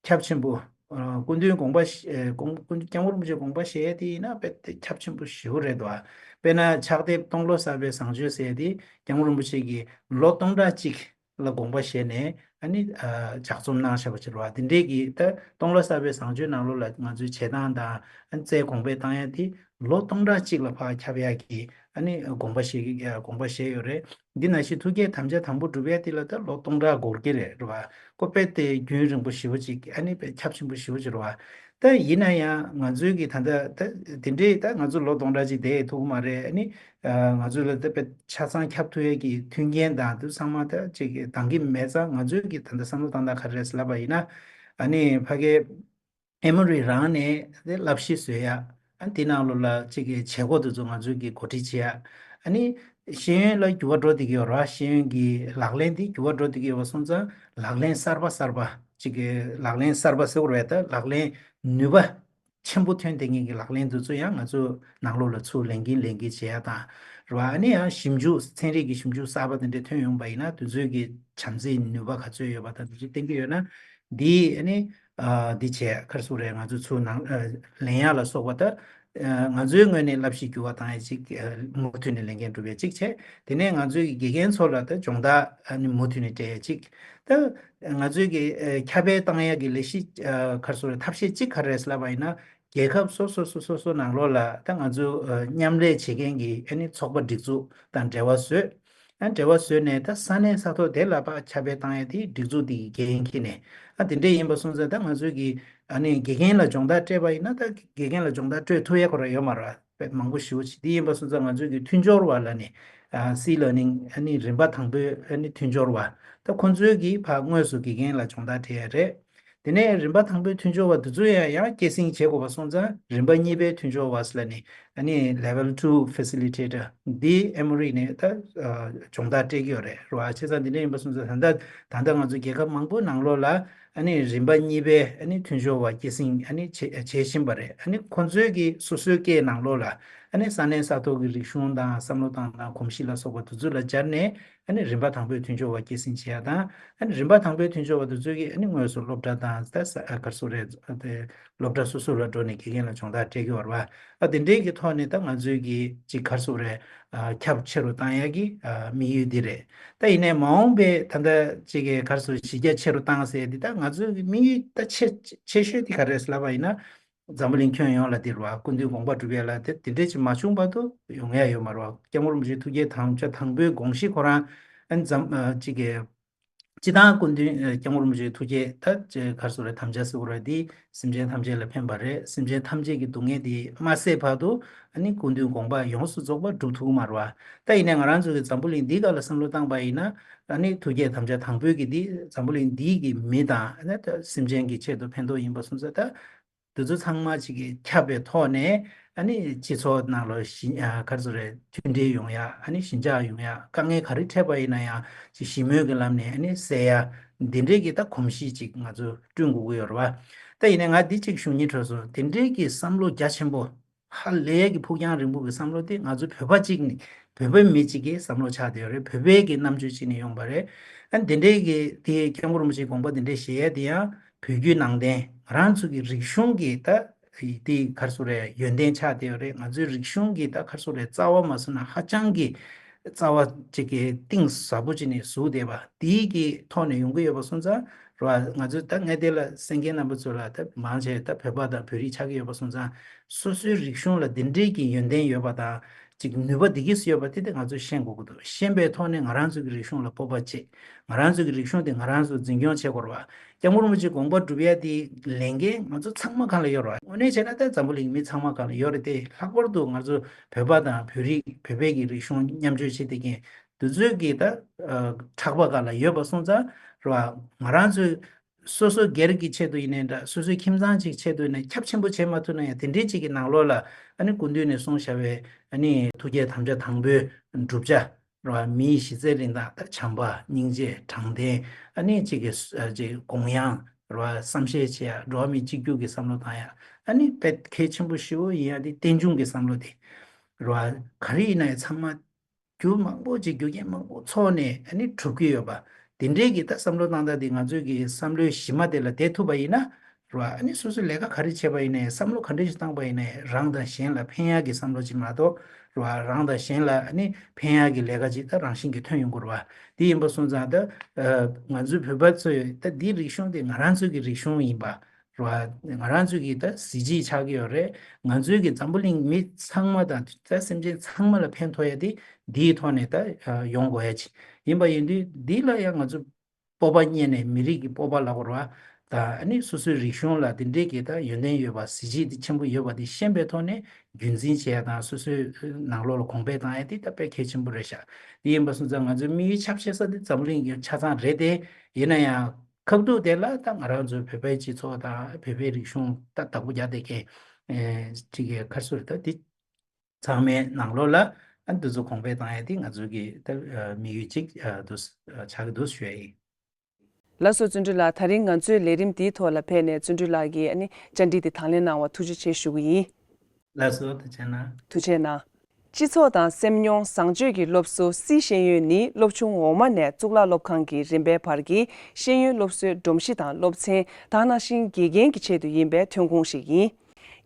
ཁྱབ་ཆེན་པོ། ཨ། སྐུ་མདུན་དགོངས་པ་བཞེས། ཨ། དགོངས། སྐུ། སྐྱབས་མགོན་རིན་པོ་ཆེའི་དགོངས་པ་བཞེས་ཡ་དེ་ཡིན་ན་དཔེ་དེ་ཁྱབ་ཆེན་པོ་ཞེ་པོ་རེད་འདུག་ཨ། དཔེར་ན་ཕྱག་དེབ་སྟོང་ལོ་གསར་པའི་བཟང་སྤྱོད་ཟེར་ཡ་དེ་སྐྱབས་མགོན་རིན་པོ་ཆེ་གིས་ལོ་སྟོང་ཕྲག་གཅིག་ལ་དགོངས་པ་བཞེས་ནས། ཨ་ནི། ཨ། ལྗགས་རྩོམ་གནང་བཞག་པ་ཅིག་རེད་བ། དེ་འདྲའི་གི་ད་སྟོང་ལོ་གསར་པའི་བཟང་སྤྱོད་ནང་ལོགས་ལ་ང་ཚོའི་བྱེད་སྟངས་དང་། ཨ། རྩལ་གོང་འཕེལ་བཏང་ཡ་དེ་ལོ་སྟོང་ཕྲག་གཅིག་ལ་ཕར་ཁྱབ་ཡ་གི། ཨ་ནི། དགོངས་པ་བཞེས། དགོངས་པ་བཞེས་ཡོད་རེད། འདི་ནང་བཞིན་ཐུགས་བསྐྱེད་དམ་བཅའ་དང་པོ་སྒྲུབ་ཡ་དེ་ལ་ད་ལོ་སྟོང་ཕྲག་འགོར་གྱི་རེད། རེད་བ། ཁོ་དཔེ་དེ་རྒྱུན་རིང་པོ་ཞེ་པོ་ཅིག། ཨ་ནི་དཔེ་ཁྱབ་ཆེན་པོ་ཞེ་པོ་ཅིག་རེད་བ། ད་ཡིན་ན་ཡང་ང་ཚོའི་གི་ད་ལྟ་ད་དེ་འདྲའི་ད་ང་ཚོ་ལོ་སྟོང་ཕྲག་ཅིག་བསྡད་ཐུབ་ཀྱི་མ་རེད། ཨ་ནི། ཨ། ང་ཚོ་ལ་ད་དཔེ་ཆ་ཚང་ཁྱབ་ཐུབ་ཡས་ཀྱི་མཐུན་རྐྱེན་དང་དེ་ཚང་མ་ད་ཅིག་འདང་གི་མེད་ཙང་། ང་ཚོའི་གི་ད་ལྟ་བསམ་བློ་བཏང་སྟངས་ག་རེ་རེད་ཟེར་ལབ་པ་ཡིན་ན། ཨ་ནི་ཕ་གི་ཨེ་མོ་རི་རང་ནས་དེ་བསླབ་གཞི་བཟོ་ཡ། ཨ། དེ་ནང་ལོགས་ལ་ཅིག་གི་བྱེད་སྒོ་དེ་ཚོ་ང་ཚོས་ཀྱི་གོ་སྒྲིག་བྱེད་ཡ། ཨ་ནི་ཤེས་ཡོན་ལ་འགྱུར་བ་འགྲོ་བསྡད་ཀྱི་ཡོད་རེད། ཤེས་ཡོན་གྱི་ལག་ལེན་དེ་འགྱུར་བ་འགྲོ་བསྡད་ཀྱི་ཡོད་པ་སོང་ཙང་། ལག་ལེན་གསར་པ་གསར་པ་ཅིག་གི། ལག་ལེན་གསར་པ་ཟེར་དགོས་རེད། ད་ལག་ལེན་ནུས་པ་ཆེན་པོ་ཐོན་བསྡད་མཁན་གྱི་ལག་ལེན་དེ་ཚོ་ཡང་ང་ཚོ་ནང་ལོགས་ལ་ཚུར་ལེན་གྱིན་ལེན་གྱིན་བྱེད་ཡ་དང་། རེད་བ། ཨ་ནི་ཡང་ཞིབ་འཇུག། ཚན་རིག་གི་ཞིབ་འཇུག་གསར་པ་དེ་འདྲ་ཐོན་ཡོང་པ་ཡིན་ན། དེ་ཚོའི་གི་བྱམས་བརྩེའི་ནུས་པ་ག་ཚོད་ཡོད་པ་དང་། དེ་ཚོ་བསྟན་གྱི་ཡོད་ན། འདི། ཨ་ནི། ཨ། འདི་བྱས། ག་རེ་ཟེར་དགོས་རེད། ང་ཚོ་ཚུར་ནང་ལེན་ཡག་ལ་སོགས་པ། ད་ང་ཚོའི་ངོས་ནས་བསླབ་གཞི་འགྱུར་བ་བཏང་ཡ་གཅིག། མུ་མཐུད་ནས་ལས་འགན་སྒྲུབ་ཡ་གཅིག་བྱས། དེ་ནས་ང་ཚོའི་དགེ་རྒན་ཚོ་ལ་ད་སྦྱོང་བརྡར། ཨ་ནི་མུ་མཐུད་ནས་སྤྲད་ཡ་གཅིག། ད་ང་ཚོའི་གི་ཁྱབ་སྤེལ་བཏང་ཡ་གི་ལས་གཞི། ཨ། ག་རེ་ཟེར་དགོས་རེད། ཐབས་ཤེས་གཅིག་ག་རེ་རེད་ལབ་པ་ཡིན་ན། རྒྱལ་ཁབ་སོ་སོ་སོ་སོ་སོ་ནང་ལོགས་ལ་ད་ང་ཚོ་མཉམ་ལས་བྱེད་མཁན་གྱི། ཨ་ནི་ཚོགས་པ་སྒྲིག་འཛུགས་དང་འབྲེལ་བ་བཟོས། ཨ། འབྲེལ་བ་བཟོས་ནས་ད་ས་གནས་ས་ཐོག་དེ་ལ་ཕར་ཁྱབ་སྤེལ་བཏང་ཡ་དེ་སྒྲིག་འཛུགས་དེ་གི་འགན་འཁྱེར་ནས། ཨ། དེ་འདྲས་ཡིན་པ་སོང་ཙང་། ད་ང་ཚོས་ཀྱི། ཨ་ནི་དགེ་རྒན་ལ་སྦྱོང་བརྡར་སྤྲད་པ་ཡིན་ན། ད་དགེ་རྒན་ལ་སྦྱོང་བརྡར་སྤྲོད་ཐུབ་ཡ་ཁོ་རང་ཡོད་མ་རེད་བ། དཔེ་མང་པོ་ཞེ་པོ་ཅིག། དེ་ཡིན་པ་སོང་ཙང་ང་ཚོས་ཀྱི་མཐུན་སྦྱོར་བ་ལབ་ནས། ཨ། སི་ལར་ནིང་། ཨ་ནི་རིམ་པ་དང་པོའི། ཨ་ནི་མཐུན་སྦྱོར་བ། ད་ཁོང་ཚོས་ཀྱི་ཕར་དངོས་སུ་དགེ་རྒན་ལ་སྦྱོང་བརྡར་སྤྲད་ཡ་རེད། དེ་ནས་རིམ་པ་དང་པོའི་མཐུན་སྦྱོར་བ་དེ་ཚོ་ཡང་ཡང་སྐྱེད་སྲིང་བྱེད་དགོས་པ་སོང་ཙང་། རིམ་པ་གཉིས་པའི་མཐུན་སྦྱོར་བ་ཟེར་ལབ་ནས། ཨ་ནི་Level two Facilitator འདི་ཨེ་མོ་རི་ནས་ད། ཨ། སྦྱོང་བརྡར་སྤྲད་ཀྱི་ཡོད་རེད། རེད་བ། བྱས་ཙང་འདི་འདྲ་ཡིན་པ་སོང་ཙང་། ད་ལྟ། ད་ལྟ་ང་ཚོ་རྒྱལ་ཁབ་མང་པོའི་ནང་ལོགས་ལ། ཨ་ནི་རིམ་པ་གཉིས་པའི། ཨ་ནི་མཐུན་སྦྱོར་བ་སྐྱེད་སྲིང་། ཨ་ནི་བྱེད། བྱེད་བཞིན་པ་རེད། ཨ་ནི་ཁོང་ཚོའི་གི་སོ་སོའི་སྐད་ནང་ལོགས་ལ། ཨ་ནི་ས་གནས་ས་ཐོག་གི་རིག་གཞུང་དང་བསམ་བློ་སྟངས་དང་གོམས་གཤིས་ལ་སོགས་པ་དེ་ཚོ་ལ་སྦྱར་ནས། ཨ་ནི་རིམ་པ་དང་པོའི་མཐུན་སྦྱོར་བ་སྐྱེད་སྲིང་བྱེད་ཡ་དང་། ཨ་ནི་རིམ་པ་དང་པོའི་མཐུན་སྦྱོར་བ་དེ་ཚོ་གིས། ཨ་ནི་དངོས་སུ་སློབ་གྲྭ་དང་། ད་ས། ཨ། ག་རེ་ཟེར་དགོས་རེད། དེ་སློབ་གྲྭ་སོ་སོ་ལ་འགྲོ་ནས་དགེ་རྒན་ལ་སྦྱོང་བརྡར་སྤྲད་ཀྱི་ཡོད་རེད་བ། ཨ། དེ་འདྲའི་གི་ཐོག་ནས་ད་ང་ཚོའི་གི་ཅིག་ག་རེ་ཟེར་དགོས་རེད། ཨ། ཁྱབ་ཆེ་རུ་བཏང་ཡ་གི། ཨ། དམིགས་ཡུལ་འདི་རེད། ད་ཡིན་ནའི་མ་འོངས་པའི་ད་ལྟ་ཅིག་གི་ག་རེ་ཟེར། གཞི་རྒྱ་ཆེ་རུ་བཏང་ཟེར་ཡ་འདི། ད་ང་ཚོའི་གི་དམིགས་ཡུལ་ད་ཆེ་ཆེ་ཤོས་འདི་ག་རེ་རེད་ལབ་པ་ཡིན་ན། འཛམ་བུ་གླིང་ཁྱོན་ཡོངས་ལ་འདིར་བ། སྐུ་མདུན་དགོངས་པ་སྒྲུབ་ཡ་ལ་དེ། དེ་འདྲས་ཅིག་མ་བྱུང་བར་དུ་ཡོང་ཡ་ཡོད་མ་རེད་བ། སྐྱབས་མགོན་རིན་པོ་ཆེའི་ཐུགས་བསྐྱེད་དམ་བཅའ་དང་པོའི་དགོངས་གཞི་ཁོ་རང་། ཨ་ནི་འཛམ། ཨ། ཅིག་གི་སྤྱི་བཏང་སྐུ་མདུན། ཨ། སྐྱབས་མགོན་རིན་པོ་ཆེའི་ཐུགས་བསྐྱེད། ད་ཅིག་ག་རེ་ཟེར་དགོས་རེད། དམ་བཅའ་ཟེར་དགོས་རེད། འདི་སེམས་ཅན་ཐམས་ཅད་ལ་ཕན་པ་རེད། སེམས་ཅན་ཐམས་ཅད་ཀྱི་སྡུག་བསྔལ་དེ་མ་སེལ་བར་དུ། ཨ་ནི་སྐུ་མདུན་དགོངས་པ་ཡོངས་སུ་རྫོགས་པ་སྒྲུབ་ཐུབ་ཀྱི་མ་རེད་བ། ད་ཡིན་ནའི་ང་རང་ཚོ་གི་འཛམ་བུ་གླིང་འདིའི་སྒང་ལ་བསམ་བློ་བཏང་པ་ཡིན་ན། ཨ་ནི་ཐུགས་བསྐྱེད་དམ་བཅའ་དང་པོའི་གི་འདི་འཛམ་བུ་གླིང་འདིའི་གི་མི་དང་། ཨ་ནི་ད་སེམས་ཅན་གྱི་ཆེད་དུ་ཕན་ཐོགས་ཡིན་པ་སོང་ཙང་། ད། དེ་ཚོ་ཚང་མ་ཅིག་གི་ཁྱབ་པའི་ཐོག་ནས། ཨ་ནི་སྤྱི་ཚོགས་ནང་ལ་ཞི། ཨ། ག་རེ་ཟེར་དགོས་རེད། མཐུན་སྒྲིལ་ཡོང་ཡ། ཨ་ནི་ཞི་འཇགས་ཡོང་ཡ། དཀའ་ངལ་ག་རེ་འཕྲད་པ་ཡིན་ན་ཡང་ཅིག་ཞི་མོལ་གྱི་ལམ་ནས། ཨ་ནི་སེལ་ཡ། འདི་འདྲའི་གི་ད་གོམས་གཤིས་ཅིག་ང་ཚོ་བསྐྲུན་དགོས་ཀྱི་ཡོད་རེད་བ། ད་ཡིན་ནའི་ང་འདི་ཅིག་ཞུ་སྙིང་བྲོ་སོང་། དེ་འདྲའི་གི་བསམ་བློ་རྒྱ་ཆེན་པོ། ཧ་ལས་ཀྱི་ཕུགས་རྒྱང་རིང་པོ་གི་བསམ་བློ་དེ་ང་ཚོ་བོད་པ་གཅིག་ནས། བོད་པའི་མི་གཅིག་གི་བསམ་བློ་ཆགས་བསྡད་ཡོད་རེད། བོད་པའི་གི་རྣམ་དཔྱོད་གཅིག་ནས་ཡོང་པ་རེད། ཨ། འདི་འདྲའི་གི་དེ་སྐྱབས་མགོན་རིན་པོ་ཆེའི་དགོངས་པ་འདི་འདྲའི་བཞེས་ཡས་དེ་ཡང་བོད་བརྒྱུད་ནང་བསྟན། ང་རང་ཚོ་གི་རིག་གཞུང་གི་ད་དེ་ག་རེ་ཟེར་དགོས་རེད། ཡོན་ཏན་ཆགས་བསྡད་ཡོད་རེད། ང་ཚོའི་རིག་གཞུང་གི་ད་ག་རེ་ཟེར་དགོས་རེད། རྩ་བ་མ་བཟུང་ན་ཧ་ཅང་གི་རྩ་བ་གཅིག་གི་གཏིང་ཟབ་པོ་གཅིག་ནས་ཟུག་བསྡད་པ་དེའི་གི་ཐོག་ནས་ཡོང་གི་ཡོད་པ་སོང་ཙང་རེད་བ། ང་ཚོས་ད་ངས་དེ་ལ་གསན་མཁན་རྣམ་པ་ཚོ་ལ་ད་མང་ཆེ་ད་བོད་པ་དང་བོད་རིགས་ཆགས་ཀྱི་ཡོད་པ་སོང་ཙང་། སོ་སོའི་རིག་གཞུང་ལ་འདི་འདྲའི་གི་ཡོན་ཏན་ཡོད་པ་དང་། ཅིག་ནུས་པ་འདི་གིས་ཡོད་པ་དེ་དེ་ང་ཚོས་ཤེས་དགོས་ཀྱི་འདུག། ཤེས་པའི་ཐོག་ནས་ང་རང་ཚོ་གི་རིག་གཞུང་ལ་སྤོབས་པ་བྱེད། ང་རང་ཚོ་གི་རིག་གཞུང་དེ་ང་རང་ཚོ་འཛིན་སྐྱོང་བྱེད་དགོས་རེད་བ། སྐྱབས་མགོན་རིན་པོ་ཆེའི་དགོངས་པ་སྒྲུབ་ཡ་དེ་ལས་འགན་ང་ཚོ་ཚང་མ་སྒང་ལ་ཡོད་རེད་བ། དངོས་གནས་བྱས་ན་ད་འཛམ་བུ་གླིང་མི་ཚང་མ་སྒང་ལ་ཡོད་རེད་དེ། ལྷག་པར་དུ་ང་ཚོ་བོད་པ་དང་བོད་རིགས། བོད་པའི་གི་རིག་གཞུང་མཉམ་སྤྱོད་བྱེད་བསྡད་མཁན་དེ་ཚོའི་གི་ད་ཨ་ཕྲག་པ་སྒང་ལ་ཡོད་པ་སོང་ཙང་རེད་བ། ང་རང་ཚོའི་སོ་སོ་སྒེར་གྱི་ཆེད་དུ་ཡིན་ནའི་འདྲ། སོ་སོའི་ཁྱིམ་ཚང་གཅིག་ཆེད་དུ་ཡིན་ནའི། ཁྱབ་ཆེན་པོ་བྱེད་མ་ཐུབ་ན་ཡང་། དེ་འདྲའི་གཅིག་གི་ནང་ལོགས་ལ་ཨ་ནི་སྐུ་མདུན་ནས་གསུངས་བཞག་པའི་ཨ་ནི་ཐུགས་བསྐྱེད་དམ་བཅའ་དང་པོའི་བསྒྲུབ་བྱ་རེད་བ། མིའི་གཞི་རྩའི་རིན་ཐང་། ད་བྱམས་པ། སྙིང་རྗེ། དྲང་བདེན། ཨ་ནི་གཅིག་གི་ཨ་ཅིག་དགོངས་ཡངས་རེད་བ། བསམ་ཤེས་བྱེད་ཡ། འགྲོ་བ་མི་གཅིག་གྱུར་གྱི་བསམ་བློ་བཏང་ཡ། ཨ་ནི་དཔེ་གལ་ཆེན་པོ་ཞེ་པོ་ཡིན་ཡ་དེ་རྟེན་འབྱུང་གི་བསམ་བློ་དེ་རེད་བ། ག་རེ་ཡིན་ན་ཡང་ཚང་མ་རྒྱུ་མང་པོ་ཅིག། རྒྱུ་རྐྱེན་མང་པོ་ཚོགས་ནས་ཨ་ནི་གྲུབ་ཀྱི་ཡོད་པ། དེ་འདྲའི་གི་ད་བསམ་བློ་བཏང་སྟངས་དེ་ང་ཚོའི་གི་བསམ་བློའི་གཞི་མ་དེ་ལ་བསྡད་ཐུབ་པ་ཡིན་ན་རེད་བ། ཨ་ནི་སོ་སོའི་ལས་ཀ་ག་རེ་བྱས་པ་ཡིན་ནའི་བསམ་བློ་ག་འདྲ་ཞིག་བཏང་པ་ཡིན་ནའི་རང་དང་གཞན་ལ་ཕན་ཡག་གི་བསམ་བློ་ཅིག་མ་གཏོགས་རེད་བ། རང་དང་གཞན་ལ་ཨ་ནི་ཕན་ཡག་གི་ལས་ཀ་ཅིག་ད་རང་བཞིན་གྱིས་ཐོན་ཡོང་གི་རེད་བ། དེ་ཡིན་པ་སོང་ཙང་ད་ང་ཚོའི་བོད་པ་ཚོས་ད་འདི་རིག་གཞུང་དེ་ང་རང་ཚོའི་གི་རིག་གཞུང་ཡིན་པ། རེད་བ། ང་རང་ཚོའི་གི་ད་གཟི་བརྗིད་ཆགས་ཀྱི་ཡོད་རེད། ང་ཚོའི་གི་འཛམ་བུ་གླིང་མི་ཚང་མ་དང་ད་སེམས་ཅན་ཚང་མ་ལ་ཕན་ཐོགས་ཡ་དེ་འདིའི་ཐོག་ནས་ད་ཡོང་དགོས་ཡ་ཅིག་ཡིན་པ་ཡིན་དུས་འདི་ལ་ཡང་ང་ཚོ་སྤོབས་པ་རྙེད་ནས་མི་རིགས་ཀྱི་སྤོབས་པ་ལབ་དགོས་རེད་བ། ད་ཨ་ནི་སོ་སོའི་རིག་གཞུང་ལ་དེ་འདྲའི་གི་ད་ཡོན་ཏན་ཡོད་པ་གཟི་བརྗིད་དེ་ཆེན་པོ་ཡོད་པ་དེ་ཤེས་པའི་ཐོག་ནས་རྒྱུན་འཛིན་བྱེད་ཡ་དང་སོ་སོའི་ནང་ལོགས་ལ་གོང་འཕེལ་བཏང་ཡ་དེ་ད་དཔེ་གལ་ཆེན་པོ་རེད་ཤག་དེ་ཡིན་པ་སོང་ཙང་ང་ཚོའི་དམིགས་ཡུལ་ཆ་བཞག་ས་དེ་འཛམ་བུ་གླིང་གི་ཆ་ཚང་རེད་དེ། ཡིན་ན་ཡང་། ཁ་ཐུག་དེ་ལ་ད་ང་རང་ཚོའི་བོད་པའི་སྤྱི་ཚོགས་དང་བོད་པའི་རིག་གཞུང་ད་བདག་པོ་རྒྱག་བསྡད་མཁན་ཅིག་གི་ཁར་སོ་རེད། ད་དེ་ཚང་མའི་ནང་ལོགས་ལ་ཨ་འདི་ཚོ་གོང་འཕེལ་བཏང་ཡ་དེ་ང་ཚོའི་གི་ད་དམིགས་ཡུལ་ཅིག་འདུག་ཆགས་ཀྱི་འདུག་ཞུ་ཡ་ཡིན། ལགས་སོ། བརྩོན་འགྲུས་ལགས། ད་རིང་ང་ཚོའི་ལས་རིམ་འདིའི་ཐོག་ལ་ཕེབས་ནས་བརྩོན་འགྲུས་ལགས་ཀྱིས་ཨ་ནི་བཅར་འདྲི་འདི་དང་ལེན་གནང་བར་ཐུགས་རྗེ་ཆེ་ཞུ་གི་ཡིན། ལགས་སོ། ཐུགས་རྗེ་གནང་། ཐུགས་རྗེ་གནང་། སྤྱི་ཚོགས་དང་སེམས་མྱོང་བཟང་སྤྱོད་ཀྱི་སློབ་གསོ། སི་ཤེས་ཡོན་ནི་སློབ་ཆུང་འོག་མ་ནས་གཙུག་ལག་སློབ་ཁང་གི་རིམ་པའི་བར་གྱི་ཤེས་ཡོན་སློབ་གསོའི་སྒྲོམ་གཞི་དང་སློབ་ཚན། ད་ག་ནང་བཞིན་དགེ་རྒན་གྱི་ཆེད་དུ་ཡིན་པའི་ཐོན་ཁུངས་ཤིག་ཡིན།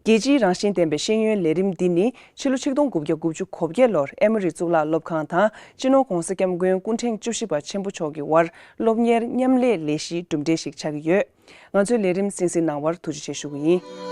རྒྱལ་སྤྱིའི་རང་བཞིན་ལྡན་པའི་ཤེས་ཡོན་ལས་རིམ་འདི་ནི་ཕྱི་ལོ་ཆིག་སྟོང་དགུ་བརྒྱ་དགུ་བཅུ་གོ་བརྒྱད་ལོར་ཨེ་མོ་རི་གཙུག་ལག་སློབ་ཁང་དང་སྤྱི་ནོར་༧གོང་ས་༧སྐྱབས་མགོན་སྐུ་ཕྲེང་བཅུ་བཞི་པ་ཆེན་པོ་མཆོག་གི་དབར་སློབ་གཉེར་མཉམ་ལས་ལས་གཞིའི་གྲུབ་འབྲས་ཤིག་ཆགས་ཀྱི་ཡོད། ང་ཚོའི་ལས་རིམ་གསན་གཟིགས་གནང་བར་ཐུགས་རྗེ་ཆེ་ཞུ་གི་ཡིན།